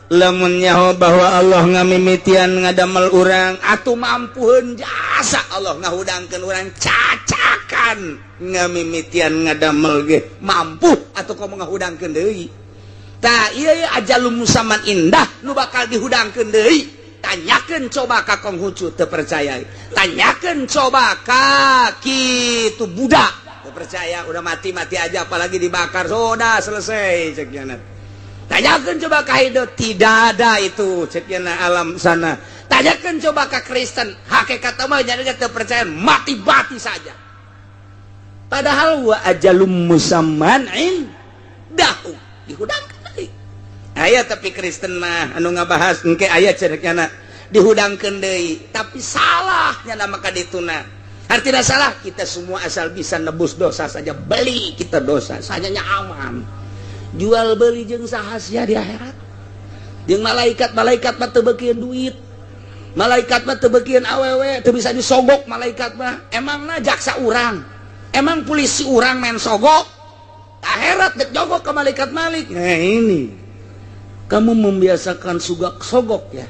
lamun nyaho bahwa Allah ngamimitian ngadamel urang, atuh mampuheun jasa Allah ngahudangkeun urang cacakan ngamimitian ngadamel ge mampu, atuh komo ngahudangkeun deui. Tah ieu ajalum musamman indah nu bakal dihudangkeun deui. Tanyakeun coba ka Konghucu, teu percaya. Tanyakeun coba ka kitu Buddha, teu percaya. Udah mati-mati aja, apalagi dibakar sudah selesai cek nya. Tanyakeun coba ka Hindu, tidak ada itu cek nya alam sana. Tanyakeun coba ka Kristen, hakikat mah jadi teu percaya, mati-mati saja. Padahal wa ajalum musamman indahu, dihudangkeun deui. Aya tapi Kristen mah anu ngabahas engke aya cenah dihudangkeun deui, tapi salah nya maka dituna. Artinya salah, kita semua asal bisa nebus dosa saja, beli kita dosa sajanya aman. Jual beli jeung saha sia di akhirat? Jeung malaikat, malaikat mah teu beukieun duit, malaikat mah teu beukieun awewe, teu bisa disogok malaikat mah. Emangna jaksa urang, emang polisi urang main sogok? Akhirat dek jogok ke malaikat malik. Nah ini kamu membiasakan sugak sogok ya,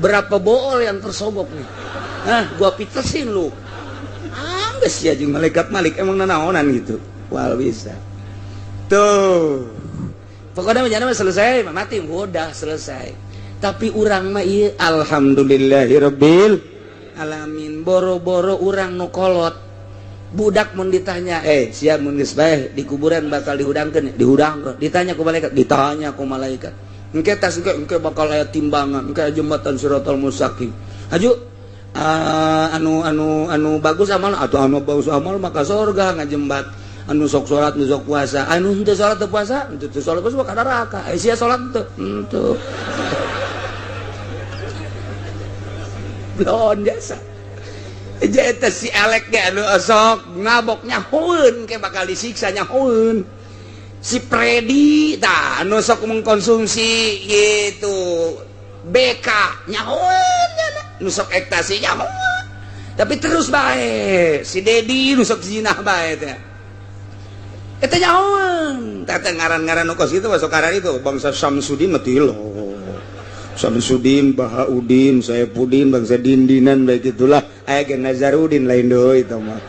berapa bool yang tersogok nih? Nah gua pitesin lu. Angges ya jeung malaikat malik, emang nanaonan gitu. Wal bisa tuh. Pokoknya menjadi mah selesai, mati udah selesai. Tapi urang mah ieu alhamdulillahirabbil alamin, boro-boro urang nu kolot. Budak mun ditanya, siap mun geus bae di kuburan bakal dihudangkeun, dihudangkeun. Ditanya ku malaikat, ditanya ku malaikat. Engke tas engke, engke bakal aya timbangan, engke jembatan siratal mustaqim. Haju anu anu anu bagus amal atau anu bagus amal maka surga ngajembat. Anu sok salat, nu sok puasa, anu henteu salat teu puasa, henteu salat puasa ka neraka. Sia salat teu? Henteu. Blon jasa. Eta si elek ge anu sok ngabok nyahoeun ke bakal disiksa nyahoeun. Si Predi tah anu sok mengkonsumsi gitu BK nyahoeun, nu sok ekstasi nyahoeun. Tapi terus bae si Dedi nu sok zinah bae teh. Eta nyahoeun. Tah teh ngaran-ngaran nu kos kitu masuk karar itu bangsa Samsudin mah tilo. Samsudin, Bahaudin, Saepudin, bangsa Dindinan baik itulah. Aya ge Nazarudin lain deui itu mah.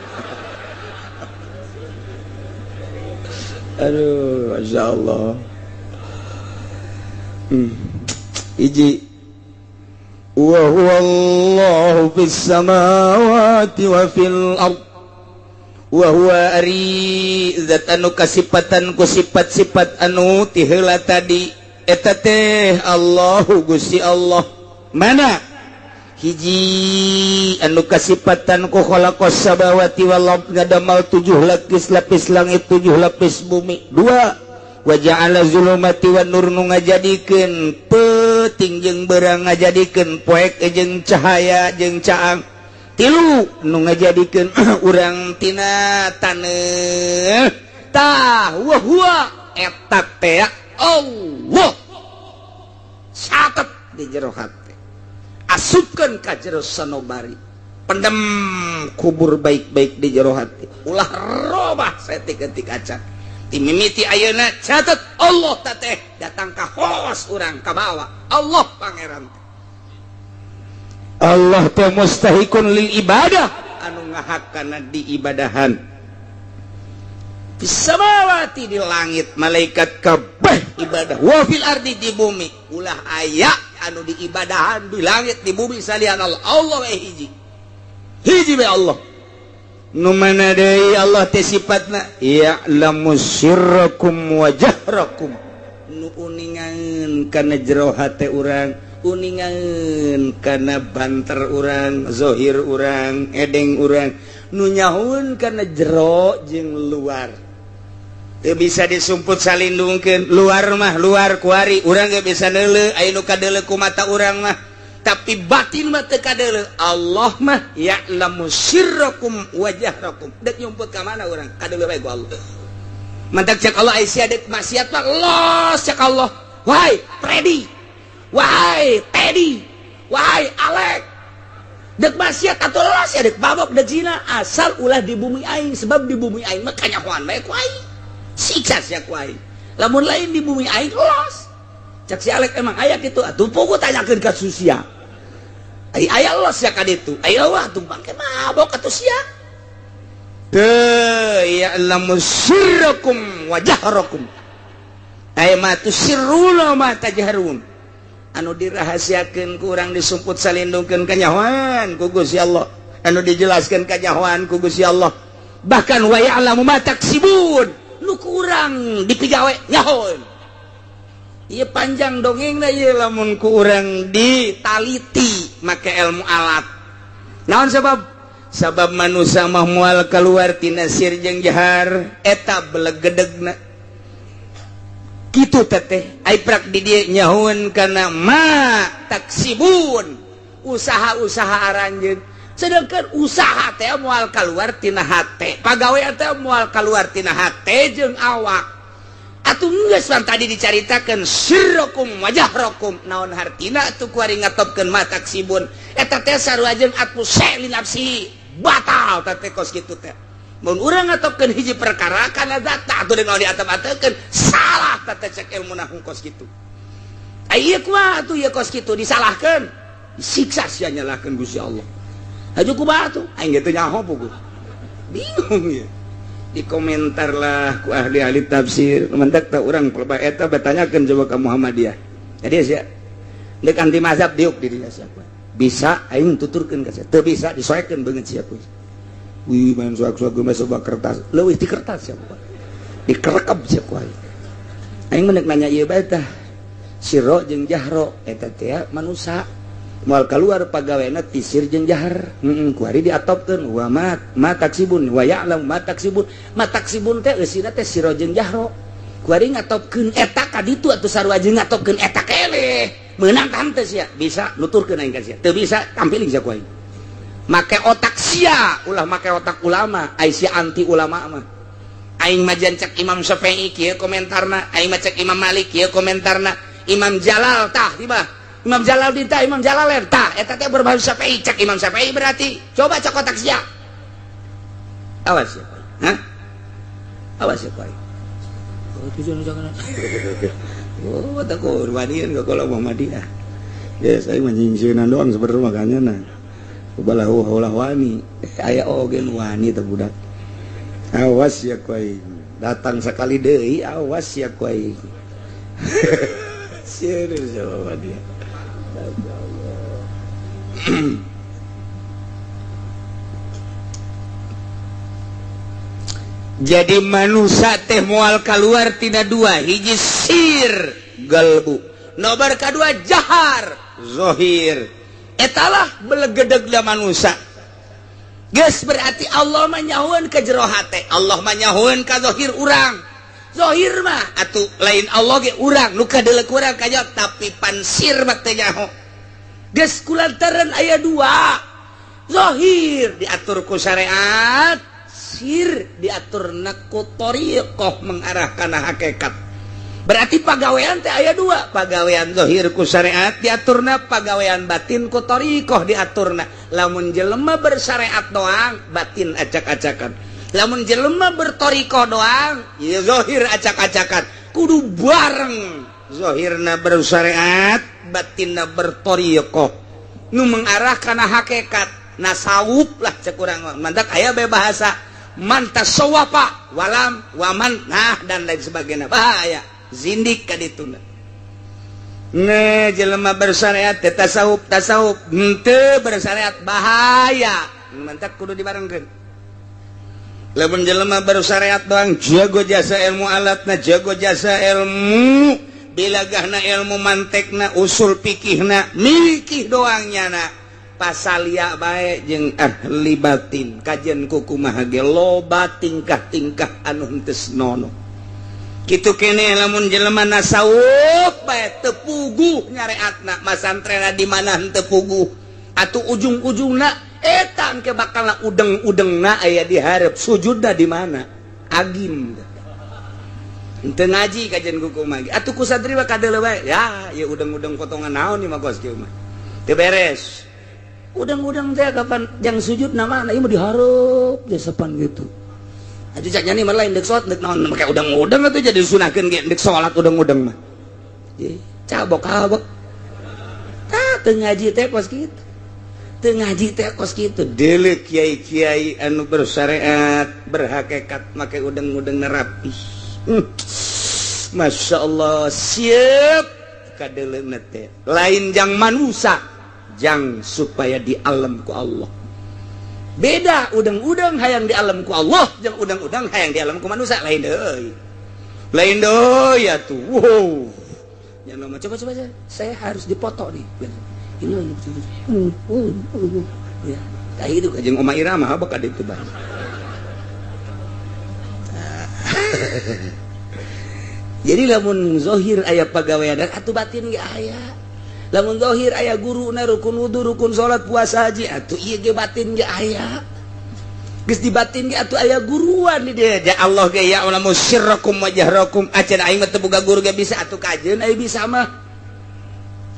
Aduh, Masya Allah. Iji. Wa huwallahu fis samawati wa fil ard. Wa huwa ari zat anu kasipatan ku sifat-sifat anu ti heula tadi. Eta teh Allahu Gusti Allah. Mana hiji anu kasipatan ku khalaqas samawati wal ard, ngadamal 7 lapis langit, 7 lapis bumi. Dua, wa ja'ala zulumati wan nur, nu ngajadikeun peuting jeung beurang, ngajadikeun poek jeung cahaya jeung caang. Tilu, nu ngajadikeun urang tina taneuh. Tah wa huwa eta teh Allah. Catet di jero hati, asupkeun ka jero sanobari, pendem kubur baik-baik di jero hati, ulah robah saeutik-eutik acan. Timimiti ayeuna catet Allah teh datang ka hos urang kabawa Allah pangeran. Allah teh mustahikun lil ibadah, anu ngahakana diibadahan. Samawati di langit malaikat kabeh ibadah, wa fil ardi di bumi, ulah aya anu diibadahan di langit di bumi salian Allah. Allah we hiji, hiji we Allah. Nu mana deui Allah teh sifatna ya'lamu sirrakum wa jahrakum, nu uningan kana jero hate urang, uningan kana banter urang, zahir urang, edeng urang, nu nyahueun kana jero jeung luar. Teu bisa disumput salindungkeun. Luar mah luar kuari urang ge bisa neuleuh, aya nu kadeuleuh ku mata urang mah, tapi batin mah teu kadeuleuh. Allah mah ya'lamu sirrakum wa jahrakum. Dek nyumput ka mana urang kadeuleuh bae ku Allah. Mantak cek Allah ai sia dek maksiat mah los cek Allah. Wahai Freddy, wahai Teddy, wahai Alek, dek maksiat atuh los ya, dek babok dek zina, asal ulah di bumi aing, sebab di bumi aing mah kanyahoan bae ku aing. Siksa sia ku aing. Lamun lain di bumi aing los. Cek si Alek emang aya kitu atuh pugu tanyakeun ka Susia. Ai aya los sia ka ditu. Ai wah tuh bangke mabok atuh sia. Teu ya'lamu sirrakum wa jahrakum. Ai ma tusirruna ma tajharun. Anu dirahasiakeun ku urang disumput salindungkeun kanyahoan ku Gusti Allah. Anu dijelaskeun kanyahoan ku Gusti Allah. Bahkan wa ya'lamu ma taksibun. Nu kurang dipigawe nyahoeun. Ieu panjang dongengna ieu lamun ku urang ditaliti make ilmu alat. Naon sebab? Sabab manusia mah moal keluar tina sir jeung jahar, eta belegedegna. Kitu teteh, ai prak di dieu nyahoeun kana ma taksibun, usaha-usaha aranjeun. Sedangkan usaha teh moal keluar tina hate, pagawe teh moal keluar tina hate jeung awak. Atuh geus pan tadi dicaritakeun sirrakum wa jahrakum, naon hartina atuh kuari ngatopkeun ma taksibun. Eta teh sarua jeung atmu li nafsi, batal teh kos kitu teh. Mun urang ngatopkeun hiji perkara kana zat atuh deung diatep-atekeun salah teh cek ilmu nahwu kos kitu. Ai ieu kumaha atuh ieu kos kitu disalahkeun, disiksa sia nyalahkeun Gusti Allah. Haju kumaha atuh? Aing ge teu nyaho puguh. Bingung ya. Dikomentar lah ku ahli-ahli tafsir. Mendak tak urang pelebah eta batanyakeun coba ka Muhammadiyah. Jadi sia deuk anti mazhab diuk di dinya sia. Bisa aing tuturkeun ka sia. Teu bisa disoekeun beungeut sia kuy. Wih main soak-soak geus coba kertas. Leuwih ti kertas sia kuy. Dikerekep sia kuy. Aing mah nanya ieu bae tah. Sirro jeung jahro eta teh manusa. Moal keluar pagawena ti sir jeung jahar. Kuari diatopkeun wa ma ma taksibun wa ya'lam ma taksibun. Ma taksibun teh eusina teh siro jeung jahro. Kuari ngatopkeun eta ka ditu atuh sarua jeung ngatopkeun eta keleh. Meunang tah teh sia, bisa nuturkeun aing ka sia. Teu bisa tampiling sia ku aing. Make otak sia, ulah make otak ulama, ai sia anti ulama mah. Aing mah cek Imam Syafi'i kieu komentarna, aing mah cek Imam Malik kieu komentarna, Imam Jalal tah tiba. Imam Jalal dinta Imam Jalalain tah eta teh berbahasa Syafi'i cek Imam Syafi'i berarti coba cek otak sia. Awas ya, hah? Awas ya, Pak. Oh, tujuan jangan. Oh, tak kurbanin ke kalau Muhammadiyah. Ya, saya menyingsieunan doang sebenarnya makanya nah. Ubalahu ulah wani. Aya oge nu wani teh budak. Awas ya kuai. Datang sekali deui awas ya kuai. Serius ya Muhammadiyah. Jadi manusia teh moal keluar tina dua, hiji sir galbu. Nobar kadua jahar zohir. Etalah belegedegna manusia. Geus berarti Allah mah nyahoeun ka jero hate, Allah mah nyahoeun ka zohir urang. Zohir mah atuh lain Allah ge urang nu kadeuleu urang kajawab, tapi pansir mah teu nyaho. Geus kulantaran aya dua. Zohir diatur ku syariat, sir diaturna ku thariqah mengarah kana hakikat. Berarti pagawean teh aya dua, pagawean zahir ku syariat diaturna, pagawean batin ku thariqah diaturna. Lamun jelema bersyariat doang, batin acak-acakan. Lamun jelema berthariqah doang, ya zahir acak-acakan. Kudu bareng, zahirna bersyariat, batinna berthariqah. Nu mengarah kana hakikat, nasawuf lah cek urang. Mantak aya bae bahasa man tasawwafa walam waman nah dan lain sebagainya. Bahaya. Zindik ka dituna. Ne jelema bersyariat teh tasawuf tasawuf henteu bersyariat bahaya. Mantak kudu dibarengkeun. Lamun jelema bersyariat doang jago jasa ilmu alatna, jago jasa ilmu bilagahna, ilmu mantekna, usul fikihna, mikih doang nyana. Pasalia bae jeung ahli batin kajian kumaha ge loba tingkah-tingkah anu henteu senonoh. Kitu kene lamun jelema nasawuf bae teu puguh nyareatna, masantrena di mana henteu puguh atuh ujung-ujungna eta engke bakal udeng-udengna aya di hareup, sujudna di mana agim henteu ngaji kajian kumaha atuh ku santri mah kadeuleu bae ya ieu udeng-udeng potongan naon ieu mah kos kieu mah teu beres. Udeng-udeng teh kapan jang sujudna mana ieu mah di hareup jasepan gitu. Atuh cak nyani mah lain deuk salat deuk naon make udang-udang atuh jadi sunahkeun ge deuk salat udang-udang mah. Cabok-cabok. Tah teu ngaji teh kos kitu. Teu ngaji teh kos kitu. Deuleu kiai-kiai anu bersyariat, berhakikat make udang-udang rapi. Masya Allah, siap kadeuleuna teh. Lain jang manusa, jang supaya di alam ku Allah. Beda udang-udang hayang di alam ku Allah jeung udang-udang hayang di alam ku manusia lain deui. Lain deui atuh. Wow. Yang lama coba-coba saya harus dipoto nih. Ini ya. Tah itu jeung Oma Irama bakal ditu bae. Jadi lamun zahir aya pagawean atuh batin ge aya. Lamun zahir aya guruna rukun wudu, rukun salat, puasa, haji, atuh ieu ge batin ge aya. Geus di batin ge atuh aya guruan di dieu. Ya Allah ge ya alamu sirrakum wa jahrakum. Acan aing mah teu boga guru ge bisa atuh kajeun aya bisa mah.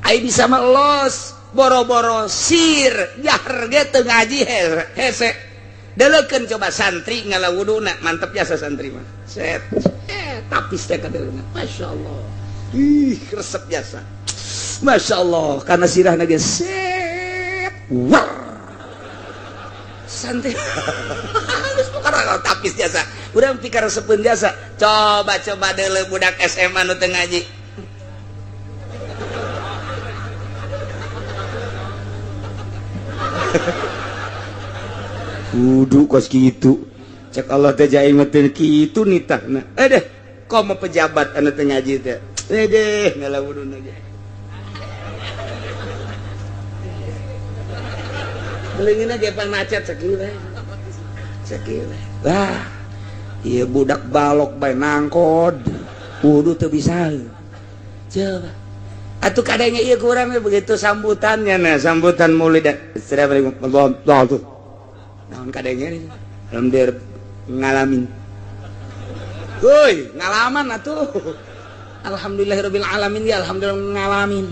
Aya bisa mah los, boro-boro sir, jahar ge teu ngaji hese. Deleukeun coba santri ngalawuduna, mantep jasa santri mah. Set. Tapis teh kadeuleuna. Masyaallah. Ih, resep jasa. Masya Allah, karena sirah nage set, war, santai, halus bukan tapis jasa, udah pikir sepun jasa, coba-coba dulu budak SMA nu teu ngaji, kudu kos kitu, cek Allah teh jaing mah teu kitu nitahna, deh, komo pejabat anu teu ngaji teh, deh ngalawuduna ge. Belingina ge pan macet sakieu bae. Sakieu bae. Wah, ieu budak balok bae nangkod. Wudu teu bisa. Coba. Atuh kadangnya ieu kurang begitu sambutannya nah, sambutan maulid. Assalamualaikum warahmatullahi wabarakatuh. Naon kadangnya alhamdulillah ngalamin. Woi, ngalaman atuh. Alhamdulillahirabbil alamin ya alhamdulillah ngalamin.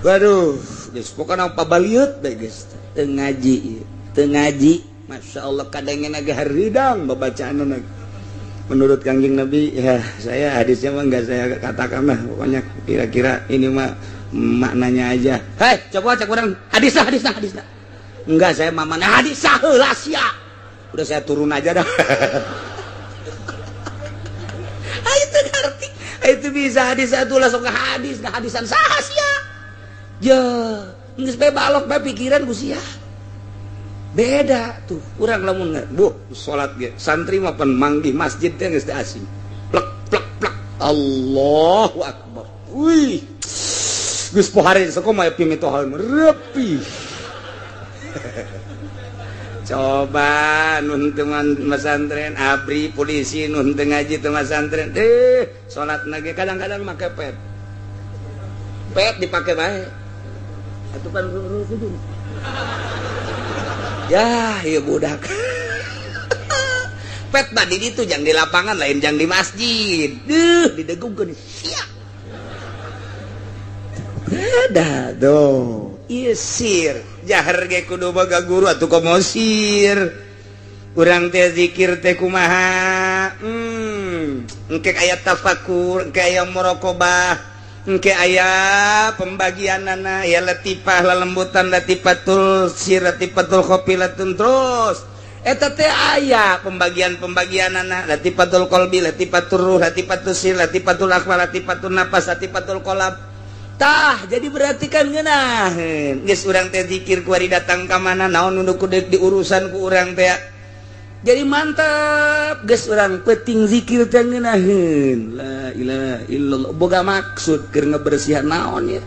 Waduh, geus pokona pabaliut bae geus. Teu ngaji, Masya Allah kadangnya naga haridang babacaanna. Menurut Kangjeng Nabi, ya saya hadisnya mah enggak saya katakan lah, pokoknya kira-kira ini mah maknanya aja. Hei, coba cek urang hadis lah, hadis lah, hadis lah. Enggak, saya mamana hadis heula sia. Udah saya turun aja dah. Ah itu ngerti. Itu bisa hadis satu langsung ke hadis, ke hadisan saha sia. Ya, geus bae balok bae pikiran ku sia. Beda tuh, urang lamun buh salat ge, santri mah pan manggih masjid teh geus asing. Plek plek plek. Allahu akbar. Wih, geus pohare sakumaha pimitoha repi. Coba nun teman pesantren, abri polisi nun teu ngaji teu pesantren, deh salat ge kadang-kadang make pet. Pet dipake bae. Atuh kan kudu. Ya, ieu budak. Pet mah di ditu jang di lapangan, lain jang di masjid. Duh, didegungkeun sia. Ada tuh. Ieu sir, jahar ge kudu boga guru atuh komo sir. Urang teh zikir teh kumaha? Engke aya tafakur, engke aya muraqabah, engke aya pembagianana, ya latifah, lelembutan, latifatul sir, latifatul khofilatun terus. Eta teh aya pembagian-pembagianana, latifatul qalbi, latifatul ruh, latifatul sir, latifatul akhfa, latifatul nafas, latifatul qalb. Tah, jadi berarti kan ngeunaheun. Geus urang teh zikir kuari datang ka mana, naon nu kudu diurusan ku urang teh. Jadi mantap geus urang penting zikir teh ngeunaheun. La ilaha illallah. Boga maksud keur ngebersihan naon ya?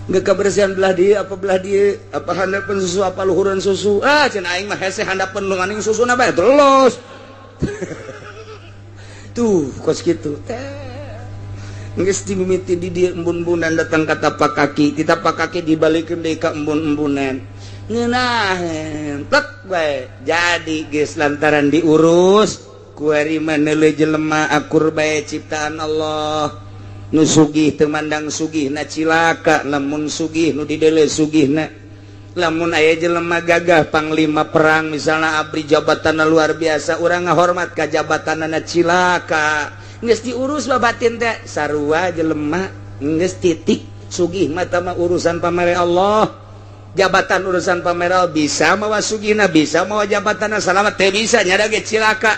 Nggak kebersihan belah dia apa belah dia apa handapeun susu apa luhureun susu. Ah, cenah aing mah hese handapeun lu maning susuna bae terus. Tuh, kos kitu teh. Geus dimimiti di dieu embun-embunan datang ka tapak kaki, ti tapak kaki dibalikeun deui ka embun-embunan. Ngeunaheun, plek bae. Jadi geus lantaran diurus kuari mah neuleuh jelema akur bae ciptaan Allah. Nu sugih teu mandang sugih na cilaka, lamun sugih nu dideuleu sugihna. Lamun aya jelema gagah panglima perang misalna abri jabatanna luar biasa, urang ngahormat ka jabatanna cilaka. Geus diurus babatin teh sarua jelema geus titik sugih mah mah urusan pamere Allah, jabatan urusan pamere Allah, bisa mawa sugihna, bisa mawa jabatanna, salamat teh bisa nyada ge cilaka.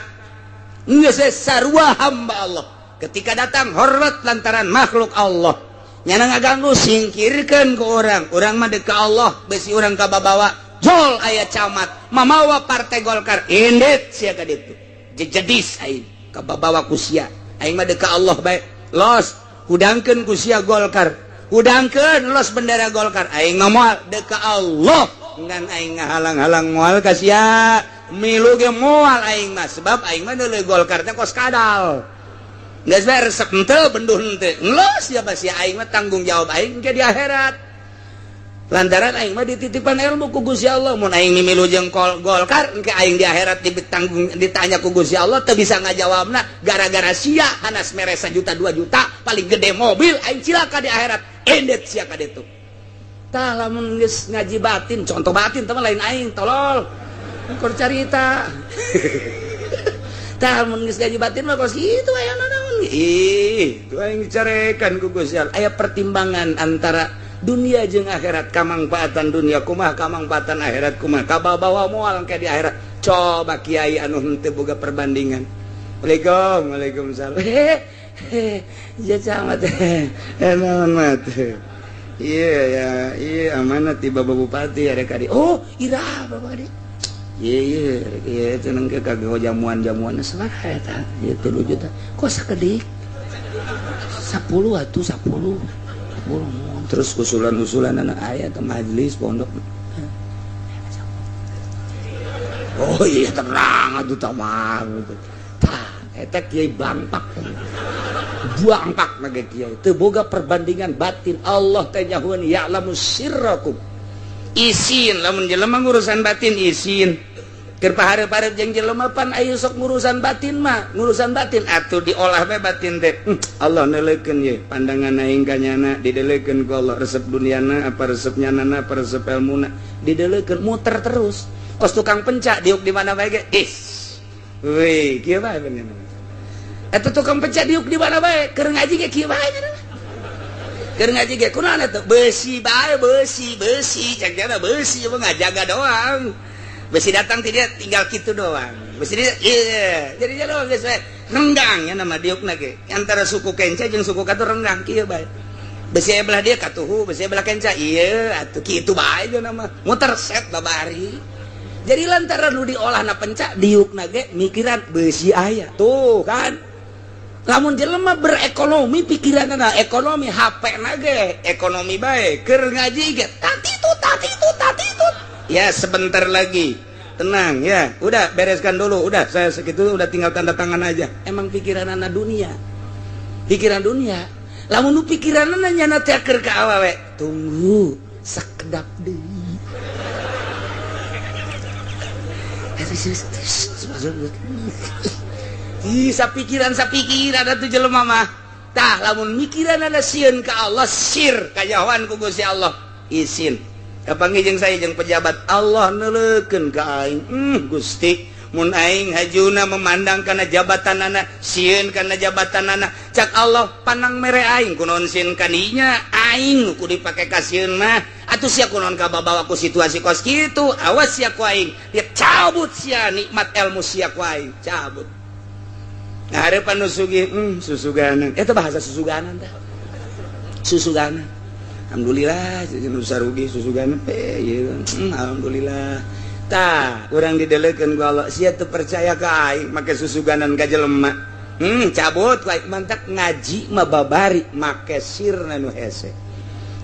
Geus sarua hamba Allah ketika datang hormat lantaran makhluk Allah, nyana ngaganggu singkirkeun ke orang, urang mah deuk ka Allah. Besi urang ka babawa jol aya camat mamawa partai Golkar, indit sia ka ditu jejedis aing kababawa ku sia. Aing mah deuk ka Allah bae, los hudangkeun ku sia Golkar, hudangkeun los bendera Golkar, aing mah moal, deuk ka Allah. Ngan aing ngahalang-halang moal ka sia, milu ge moal aing mah, sebab aing mah deuleu Golkar teh kos kadal. Geus bae resep henteu benduh henteu los sia sia, aing mah tanggung jawab aing ke di akhirat lantaran aing mah dititipan ilmu ku Gusti Allah. Mun aing mimilu jeung Golkar, engke aing di akhirat ditanggung, ditanya ku Gusti Allah teu bisa ngajawabna gara-gara sia hanas mere 1 juta 2 juta paling gede mobil, aing cilaka di akhirat, endet sia ka ditu. Tah, lamun geus ngaji batin, contoh batin teman lain aing tolol keur carita. Tah, mun geus ngaji batin mah kos kitu aya naon. Ih, tuh aing dicarekan ku Gusti Allah, aya pertimbangan antara dunia jeung akhirat, kamangfaatan dunia kumaha, kamangfaatan akhirat kumaha, kababawa moal engke di akhirat. Coba kiai anu henteu boga perbandingan. Waalaikum, waalaikumsalam. Hehe, ya camat, eh naon mat? Iya ya, iya amanat ti Bapak Bupati ada kadi. Oh, ira Bapak kadi. Iya iya iya cenah ke kagak jamuan-jamuan sabaraha eta? Ieu 3 juta. Kok sakedik? 10 atuh, 10. 10. Terus usulan-usulan anak aya teh majelis pondok. Oh iya, tenang atuh tamah. Tah, eta kiai bangpak. Bangpak mah kiai. Teu boga perbandingan batin. Allah teh nyahueun ya'lamu sirrakum. Isin lamun jelema ngurusan batin isin. Keur pahareup-hareup jeung jelema pan aya sok ngurusan batin mah, ngurusan batin atuh diolah bae batin teh. Allah neuleukeun ye pandangan aing ka nyana, dideulekeun ku Allah resep duniana apa resep nyanana apa resep elmuna, dideulekeun muter terus. Kos tukang pencak diuk di mana bae ge. Is. Wih, kieu bae bener. Eta tukang pencak diuk di mana bae, keur ngaji ge kieu bae nya. Keur ngaji ge kunaon eta? Besi bae, besi, besi, cek jana besi mah ngajaga doang. Besi datang ti dia tinggal kitu doang. Besi dia iya, jadi dia doang geus we. Renggang ya nama diukna ge. Antara suku kenca jeung suku katu renggang kieu bae. Besi belah dia katuhu, besi belah kenca iya atuh kitu bae jeung nama. Muter set babari. Jadi lantaran nu diolah na pencak diukna ge mikiran besi aya. Tuh kan. Lamun jelema berekonomi, pikiranna ekonomi, HP na ge ekonomi bae, keur ngaji ge tatitut tatitut tatitut. Ya, sebentar lagi, tenang ya, udah bereskan dulu, udah saya segitu, udah tinggal tanda tangan aja. Emang pikiranana dunia, pikiran dunia. Lamun nu pikiranana nyana teh keur ka awewe, tunggu sakedap deui. Ih, sapikiran sapikiran atuh jelema mah. Tah, lamun mikiran ada sieun ka Allah, sir kajahoan ku Gusti Allah. Isin. Kapanggih jeung saya jeung pejabat, Allah neuleukeun ka aing. Gusti, mun aing hajuna memandang kana jabatanana, sieun kana jabatanana. Cak Allah panang mere aing kunaon sieun kaninya, aing nu kudu dipake kasieun mah. Atuh sia kunaon kababawa ku situasi kos kitu, awas sia ku aing. Dia cabut sia nikmat ilmu sia ku aing, cabut. Nah, harapan nu sugih, susuganan. Eta bahasa susuganan tah. Susuganan. Alhamdulillah nu sarugi susuganan ieu. Alhamdulillah. Tah, urang didelekeun ku Allah, sia teu percaya ka aing make susuganan ka jelema. Cabut ku aing, mantak ngaji mah babari make sirna nu hese.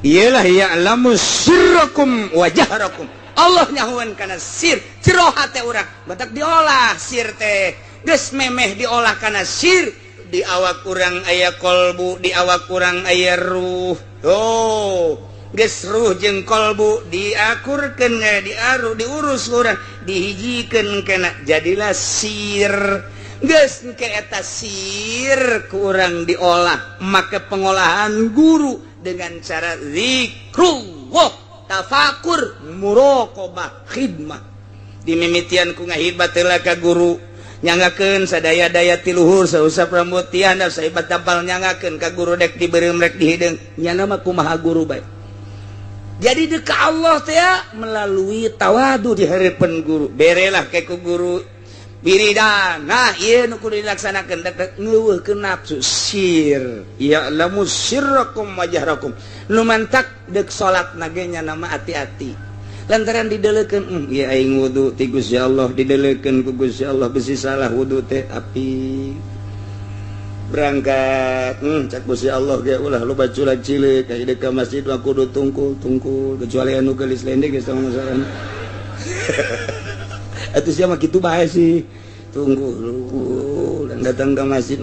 Iyalah ya'lamu sirrakum wa jahrakum. Allah nyahuan kana sir, jero hate urang, mantak diolah sir teh. Geus memeh diolah kana sir, di awak urang aya kolbu, di awak urang aya ruh. Oh, geus ruh jeung kolbu diakurkeun, diaru, diurus urang, dihijikeun kana jadilah sir. Geus engke eta sir ku urang diolah make pengolahan guru dengan cara zikrullah, tafakur, muraqabah, khidmah. Dimimitian ku ngahidmat heula ka guru, nyangakeun sadaya-daya ti luhur, sausap rambut tiana saibat tapal nyangakeun ka guru, dek dibeureum rek dihideung nyana mah kumaha guru bae. Jadi dek ka Allah teh melalui tawadu di hareupeun guru, berelah ke ku guru wiridan. Nah, ieu nu kudu dilaksanakeun dek ngeuweuhkeun nafsu sir, ya'lamu sirrakum wa jahrakum. Nu mantak dek salat na ge nya nama hati-hati lantaran didelekeun, ieu aing wudu ti Gusti Allah, didelekeun ku Gusti Allah, bisi salah wudu teh api berangkat. Cak Gusti Allah ge ulah loba culak cileuk ka ka masjid mah kudu tungkul tungkul, kecuali anu geulis lendek geus tong masalah. Atuh sia mah kitu bae sih, tunggu dan datang ke masjid.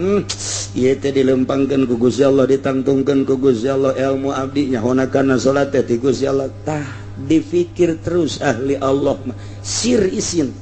Ieu teh dilempangkeun ku Gusti Allah, ditangtungkeun ku Gusti Allah ilmu abdi, nyahona kana salat teh ti Gusti Allah. Tah, difikir terus ahli Allah mah sir isin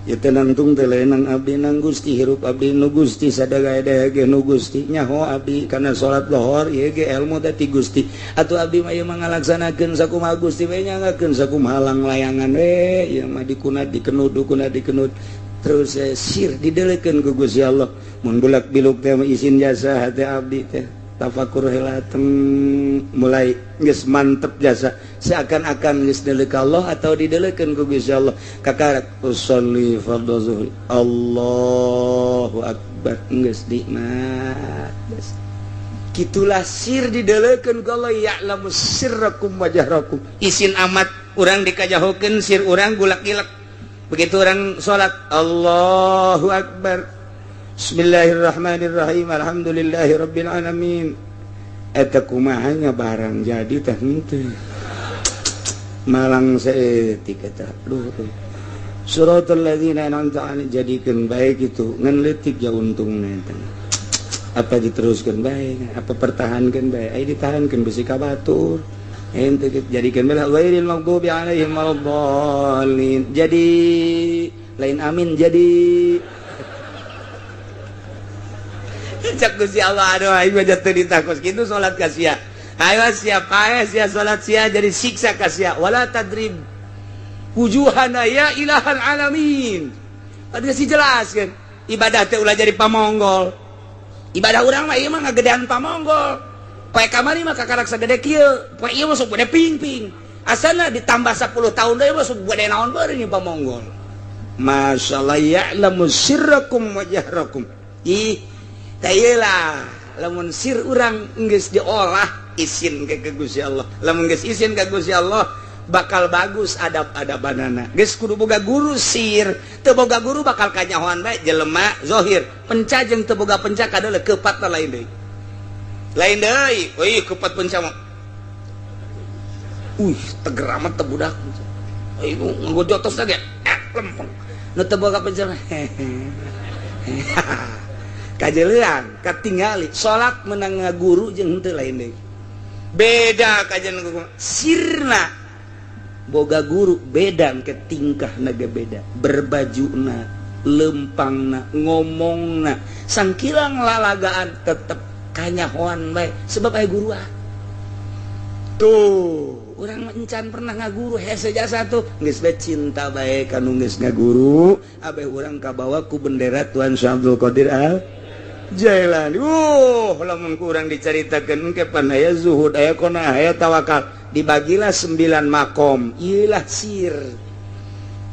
ieu teh nangtung teh lain abdi nang Gusti, hirup abdi nu Gusti, sadaya ge nu Gusti, nyaho abdi kana salat lohor ieu ge ilmu teh ti Gusti. Atuh abdi mah ieu mah ngalaksanakeun sakumaha Gusti we, nyangakeun sakumaha langlayangan we, ieu mah dikunat dikenud, dikunat dikenud terus sir didelekeun ku Gusti Allah. Mun bulak biluk teh isin jasa hate abdi teh tafakur heula, mulai geus mantep jasa, seakan-akan geus deuleu ka Allah atau didelekeun ku Gusti Allah. Kakarak usolli fardhu zuhri, Allahu akbar, geus nikmat. Kitulah sir didelekeun ku Allah, ya'lamu sirrakum wa jahrakum. Isin amat urang dikajahokeun sir urang gulak-gilak. Begitu orang salat Allahu akbar, bismillahirrahmanirrahim, alhamdulillahirabbil alamin, eta kumaha nya barang jadi teh henteu malang saeutik eta. Duh, suratul ladzina an'amta alaihim, jadikeun bae kitu ngan leutik ja untungna eta. Apa diteruskeun bae, apa pertahankeun bae, ai ditahankeun besi ka batur ente, jadikeun bae ghairil maghdubi alaihim waladdallin, jadi lain amin jadi. Cak Gusti Allah, aduh aing mah jatuh ditakos kitu salat ka sia. Ayo sia paeh sia salat sia jadi siksa ka sia. Wala tadrib wujuhana ya ilahal alamin. Ada sih jelas kan. Ibadah teh ulah jadi pamonggol. Ibadah urang mah ieu mah ngagedean pamonggol. Poe kamari mah kakarak sagede kieu, poe ieu mah sok gede ping-ping. Asana ditambah 10 tahun deui mah sok gede naon beureum pamonggol. Masyaallah ya'lamu sirrakum wa jahrakum. Ih, tah lamun sir urang geus diolah isin ke Gusti Allah. Lamun geus isin ka Gusti Allah, Bakal bagus adab-adabanana. Geus kudu boga guru sir, teu boga guru bakal kanyahoan bae jelema zohir. Penca jeung teu boga penca kadeuleu keupatna lain deui. Lain deui, euy keupat penca mah. Uih, teger amat teu budak. Euy nganggo jotos ge, lempeng. Nu teu boga penca mah. Kajeleuan, katingali salat menang ngaguru jeung henteu lain deui. Beda kajian sirna. Boga guru beda ke tingkah naga beda berbajuna lempangna ngomongna sangkilang lalagaan tetep kanyahoan bae sebab aya guru ah tuh urang encan pernah ngaguru hese jasa tuh geus bae cinta bae kanu geus ngaguru abeh urang kabawa ku bendera Tuan Syekh Abdul Qadir Al Jailani. Lamun ku urang dicaritakeun engke pan aya zuhud aya qanaah aya tawakal dibagilah 9 makom ieulah sir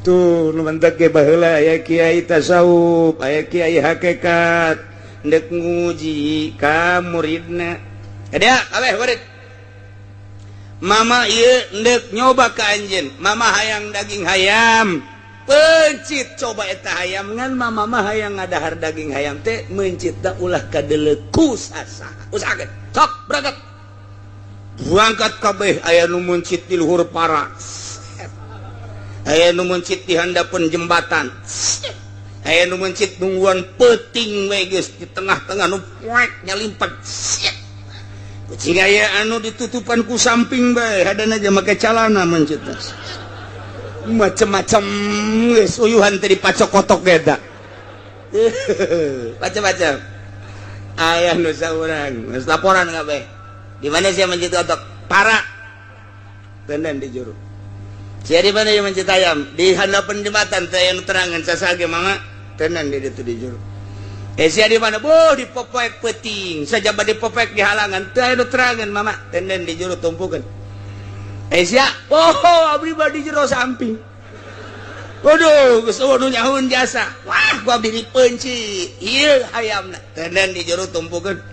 tuh nu mentek ge baheula aya kiai tasawuf aya kiai hakikat ndek nguji ka muridna ada kabeh murid mama ieu ndek nyoba ka anjeun mama hayang daging hayam pencit coba eta hayam ngan mama mah hayang ngadahar daging hayam teh mencit da ulah kadeuleu ku sasaha usahakeun sok berangkat berangkat kabeh aya nu mencit di luhur para aya nu mencit di handapeun jembatan aya nu mencit nungguan peuting we geus di tengah-tengah nu poek nyalimpet kucing aya anu ditutupan ku samping bae hadana aja make calana mencit macem-macem geus uyuhan teh dipacok kotok eta macem-macem aya nu saurang geus laporan kabeh di mana sia mencit kotok para tenden di juru sia di mana yang mencit ayam di handapeun jembatan teh anu terangan sasage mama tenden di ditu di juru sia di mana boh di popoek peuting sajaba di popoek di halangan teh anu terangan mama tenden di juru tumpukeun sia oh abdi badi jero samping waduh geus eueuh nu nyahueun jasa wah gua abdi dipencit ieu hayamna tenden di jero tumpukeun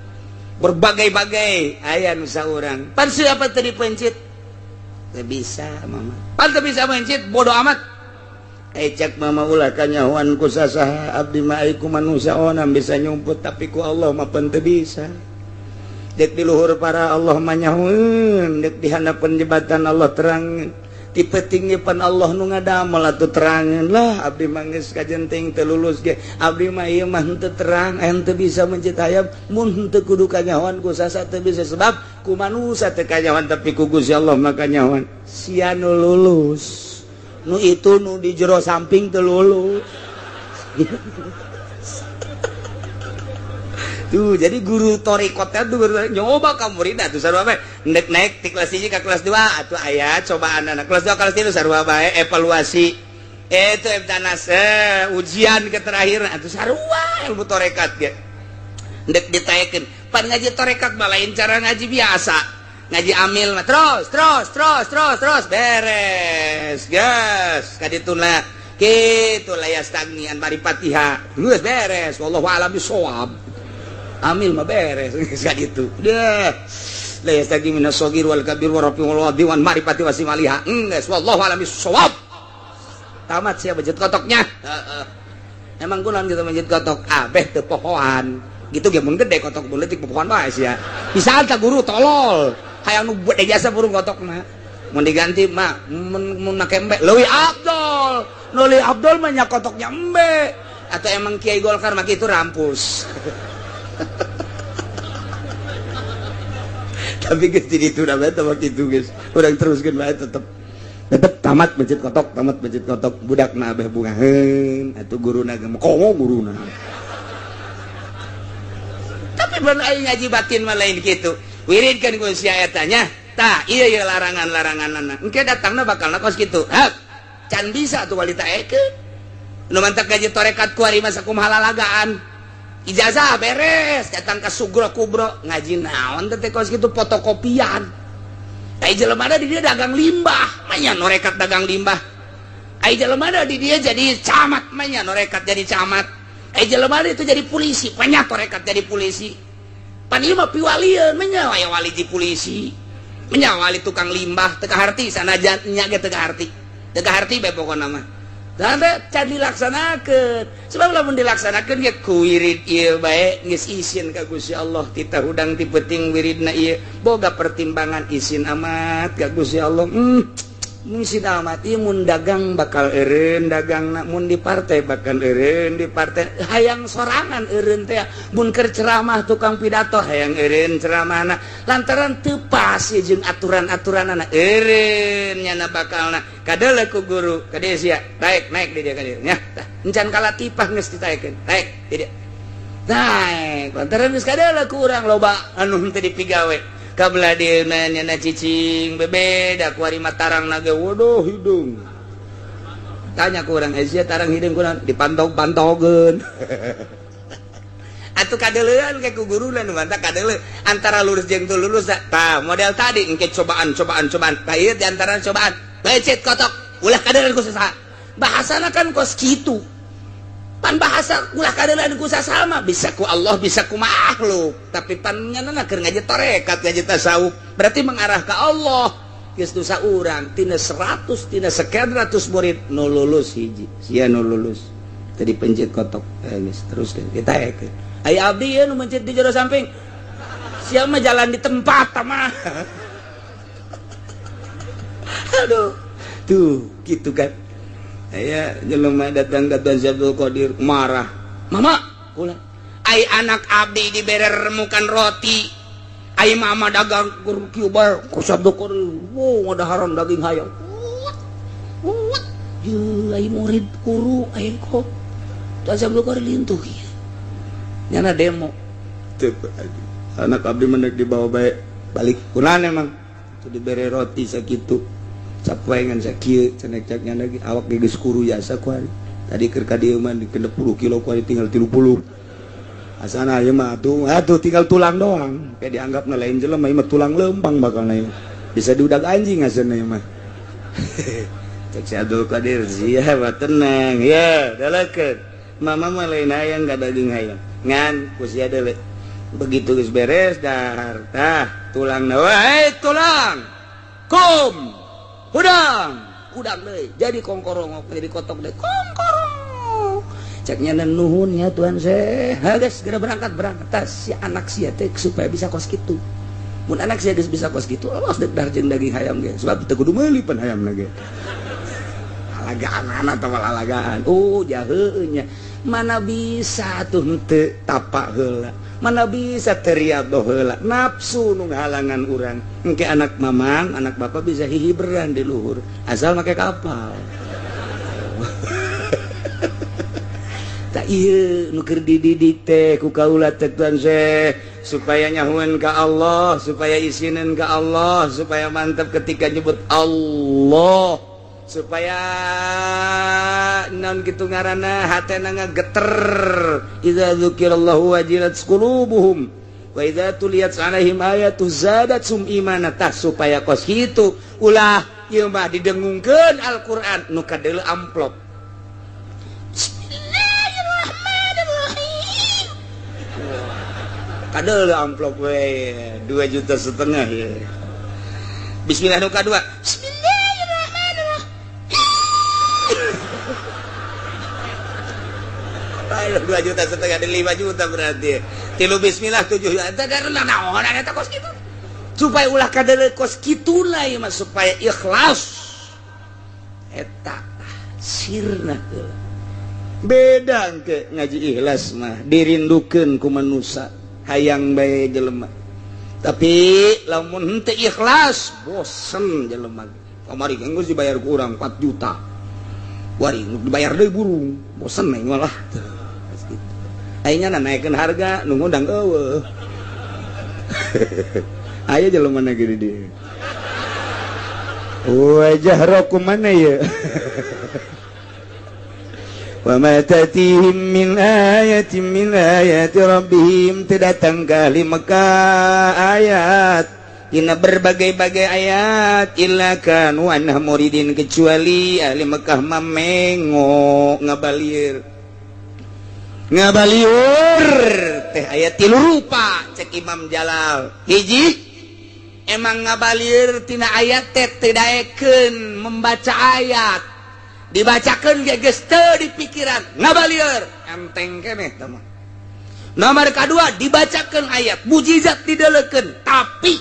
berbagai-bagai aya nu saurang pan siapa teu dipencit teu bisa mama pan teu bisa mencit bodo amat cek mama ulah kanyahoan ku sasaha abdi mah ai ku manusia onam bisa nyumput tapi ku Allah mah pan teu bisa dek di luhur para Allah manyahueun dek di handapeun jembatan Allah terang ti peuting pan Allah nu ngadamel atuh terangeun lah abdi mah geus kajenting teu lulus ge abdi mah ieu mah henteu terang henteu bisa mencit hayam mun henteu kudu kanyahoan ku sasa teu bisa sebab ku manusia teu kanyahoan tapi ku Gusti Allah mah kanyahoan sia nu lulus nu itu nu di jero samping teu lulus. Tuh, jadi guru torikotnya tuh guru nyoba ka murid atuh sarua bae. Ndek naik ti kelas 1 ka kelas 2 atuh aya cobaan anak kelas 2 kelas 3 sarua bae evaluasi. Itu ebtanas ujian ke terakhir atuh sarua ilmu torekat ge. Ndek ditaekeun. Pan ngaji torekat mah lain cara ngaji biasa. Ngaji amil mah terus terus terus terus terus beres. Gas ka dituna kitu la yastagni an marifatiha. Geus beres wallahu a'lam bissawab. Amil mah beres geus gitu. Deh. La yastagi minas sagir wal kabir wa rafi wal wadi wan marifati wasimaliha. Geus wallahu a'lam bissawab. Tamat sia mencit kotoknya. Heeh. Emang kunaon kitu mencit kotok? Abeh teu pohoan. Gitu ge mun gede kotok mun leutik pohoan bae sia. Bisa tah guru tolol. Hayang nu gede jasa burung kotokna. Mun diganti mah mun make embe leuwih abdol. Nu leuwih abdol mah nya kotoknya embe. Atau emang Kiai Golkar mah kitu rampus. Tapi geus di ditu da bae teh kitu geus. Urang teruskeun bae tetep tetep tamat mencit kotok budakna abeh bungaheun atuh guruna ge komo guruna. Tapi mun aing ngaji batin mah lain kitu. Wiridkeun ku sia eta nya. Tah ieu ieu larangan-laranganna. Engke datangna bakalna kos kitu. Hak can bisa atuh walita ekeun. Nu mantak ngaji torekat kuari mah sakumaha lalagaan. Ijazah beres datang ke sugro kubro ngaji naon teh kos kitu fotokopian. Ai jelema di dia dagang limbah, mah nya norekat dagang limbah. Ai jelema di dia jadi camat, mah nya norekat jadi camat. Ai jelema itu jadi polisi, mah nya torekat jadi polisi. Pan ieu mah piwalieun mah nya aya wali di polisi. Menyawali tukang limbah teu kaharti sanajan nya ge teu kaharti. Teu kaharti bae pokona mah. Dan can dilaksanakeun. Sebab lamun dilaksanakeun ge ku wirid ieu bae geus isin ka Gusti Allah tita hudang ti peuting wiridna ieu boga pertimbangan isin amat ka Gusti Allah. Isin amat ieu mun dagang bakal eureun dagangna, mun di partai bakal eureun di partai, hayang sorangan eureun teh, mun keur ceramah tukang pidato hayang eureun ceramahna lantaran teu pas jeung aturan-aturanana eureun nyana bakalna kadeuleu ku guru ka dieu sia naik naik di dieu ka dieu nya tah encan kalatipah geus ditaekeun naik di dieu naik lantaran geus kadeuleu ku urang loba anu henteu dipigawe kabla dieu nyana cicing bebeda ku ari mah tarang na ge waduh hidung tanya ku urang sia tarang hidung kurang dipantog-pantogeun atuh kadeuleuan ke ku guruna nu mantap kadeuleu antara lurus jeung teu lurus tah model tadi engke cobaan cobaan cobaan tah ieu di antara cobaan becet kotok ulah kadeuleuan ku saha bahasana kan kos kitu pan bahasa ulah kadeuleuan ku sasama bisa ku Allah bisa ku makhluk tapi pan nyana keur ngaji tarekat ngaji tasawuf berarti mengarah ke Allah geus dosa urang tina 100 tina sekian ratus murid nu lulus hiji sia nu lulus tadi pencet kotok geus terus kita aya abdi ieu nu mencet di jero samping sia mah jalan di tempat mah aduh tuh gitu kan. Aya jelema datang ka Tuan Abdul Qadir marah mama kula ai anak abdi dibere remukan roti ai mama dagang kur kieu bae ku Abdul Qadir wow ngadaharan daging hayam what ye ai murid guru ai kok Tuan Abdul Qadir lintuh ieu nyana demo teu anak abdi mendek dibawa bae balik kunaon emang teu dibere roti sakitu sapoe ngan sakieu cenah cek nya lagi awak ge geus kuru jasa ku ari tadi keur ka dieu mah 60 kilo ku ari tinggal 30 asana ieu mah atuh atuh tinggal tulang doang kayak dianggapna lain jelema ieu mah tulang lempang bakalna ieu bisa diudag anjing asana ieu mah cek si Abdul Qadir sia mah tenang ya dalakeun mama mah lain hayang ka daging hayam ngan ku sia deuleu begitu geus beres dahar tah tulangna wae tulang kum hudang hudang deui jadi kongkorongok jadi kotok deui kongkorong cek nya nuhun ya Tuhan saya geus segera berangkat berangkat tas si anak sia teh supaya bisa kos kitu mun anak sia geus bisa kos kitu awas deuk dahar jeung daging hayam ge sebab teu kudu meuli pan hayam ge alagaan atawa alagaan oh jaheunya nya mana bisa tuh henteu tapak heula mana bisa teriadoh heula nafsu nu ngahalangan urang engke anak mamang anak bapak bisa hihiberan di luhur asal make kapal tak ieu nu keur dididik teh ku kaula teh Tuan Syekh supaya nyahueun ka Allah supaya isineun ka Allah supaya mantap ketika nyebut Allah supaya non gitu ngaranna hatena ngageter idza dzukirallahu wajilat qulubuhum wa idza tuliyat alaihim ayatu zadatsum imana tah supaya kos kitu ulah ieu mah didengungkeun Al-Qur'an nu kadeuleu amplop Bismillahirrahmanirrahim kadeuleu amplop we 2,5 juta ya. Bismillah nu kadua Bismillahirrahmanirrahim 2,5 juta ada 5 juta berarti tilu bismillah 7 juta karena naon eta kos kitu supaya ulah kadeuleu kos kitu lah ieu mah supaya ikhlas eta sirna heula beda engke ngaji ikhlas mah dirindukeun ku manusa hayang bae jelema tapi lamun henteu ikhlas bosen jelema kamari geus dibayar ku urang 4 juta wari dibayar deui burung bosen aing malah aingna naikeun harga nu ngundang eueuh aya jelema na gede dieu wajah roku mana ya wa ma tatihim min ayatin min ayati rabbihim datang ka ahli Mekah ayat tina berbagai-bagai ayat illa kanu anah muridin kecuali ahli Mekah mamengo ngabalir ngabaliur teh ayat tilu rupa cek Imam Jalal hiji Emang ngabalir tina ayat teh teu daekeun membaca ayat, dibacakeun ge geus teu di pikiran, ngabalieur enteng keneh tah mah. Nomor kedua, dibacakan ayat mujizat, didelekeun, tapi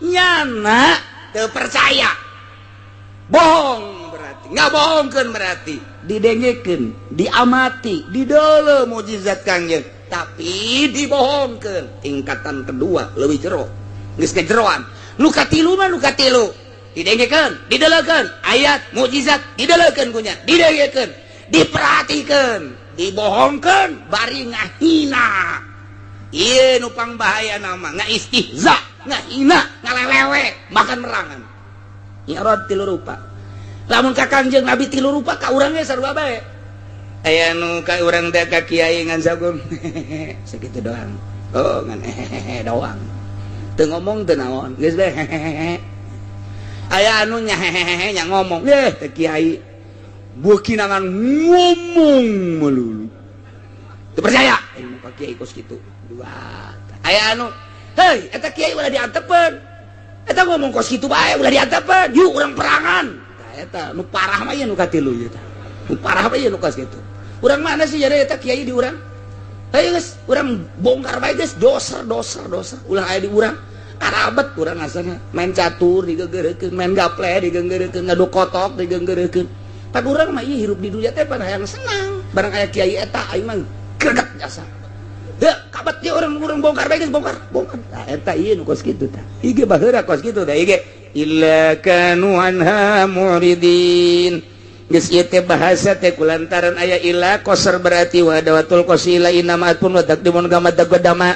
nyana teu percaya, bohong berarti, nggak bohongkeun berarti. Didengekeun, diamati, didele mujizat Kangjeng, tapi dibohongkeun. Tingkatan kedua lebih jero, geus kejeroan. Nu katilu mah, nu katilu didengekeun, didelekeun ayat mujizat, didelekeun kunya, didengekeun, diperhatikeun, dibohongkeun, bari ngahina. Ieu nu pang bahaya nama ngaistihza, ngahina, ngalelewe, makan merangan. I'rad tilu rupa. Lamun ka Kangjeng Nabi tilu rupa, ka urang ge sarua bae. Aya nu ka urang teh, ka kiai ngan sagum sakitu doang. Oh, ngan doang, teu ngomong, teu naon, geus bae. Aya anu nya hehehe, nya ngomong ye teh kiai beuki ngan ngomong melulu, teu percaya ilmu ka kiai kos kitu. Dua, aya anu, "Hei, eta kiai ulah diantepeun, eta ngomong kos kitu bae, ulah diantepeun, yuk urang perangan." Tah, eta nu parah mah ieu, nu katilu ieu tah. Nu parah mah ieu nu kos kitu. Urang mana sih jadi eta kiai di urang? Ayo geus, urang bongkar bae geus, doser doser doser, ulah aya di urang. Karabet urang asana, main catur digeugeurekeun, main gaple digeugeurekeun, ngadu kotok digeugeurekeun. Pan urang mah ieu hirup di dunia teh pan hayang senang. Barang aya kiai eta aing mah greget jasa. Deu, kabat ieu urang urang bongkar bae geus, bongkar, bongkar. Tah, eta ieu nu kos kitu tah. Ieu ge baheula kos kitu tah, ieu ge illa kanu anha muridin. Geus ieu teh bahasa teh kulantaran aya illa qasar, berarti wa adawatul qasila inna pun wa taqdimun kama taqaddama,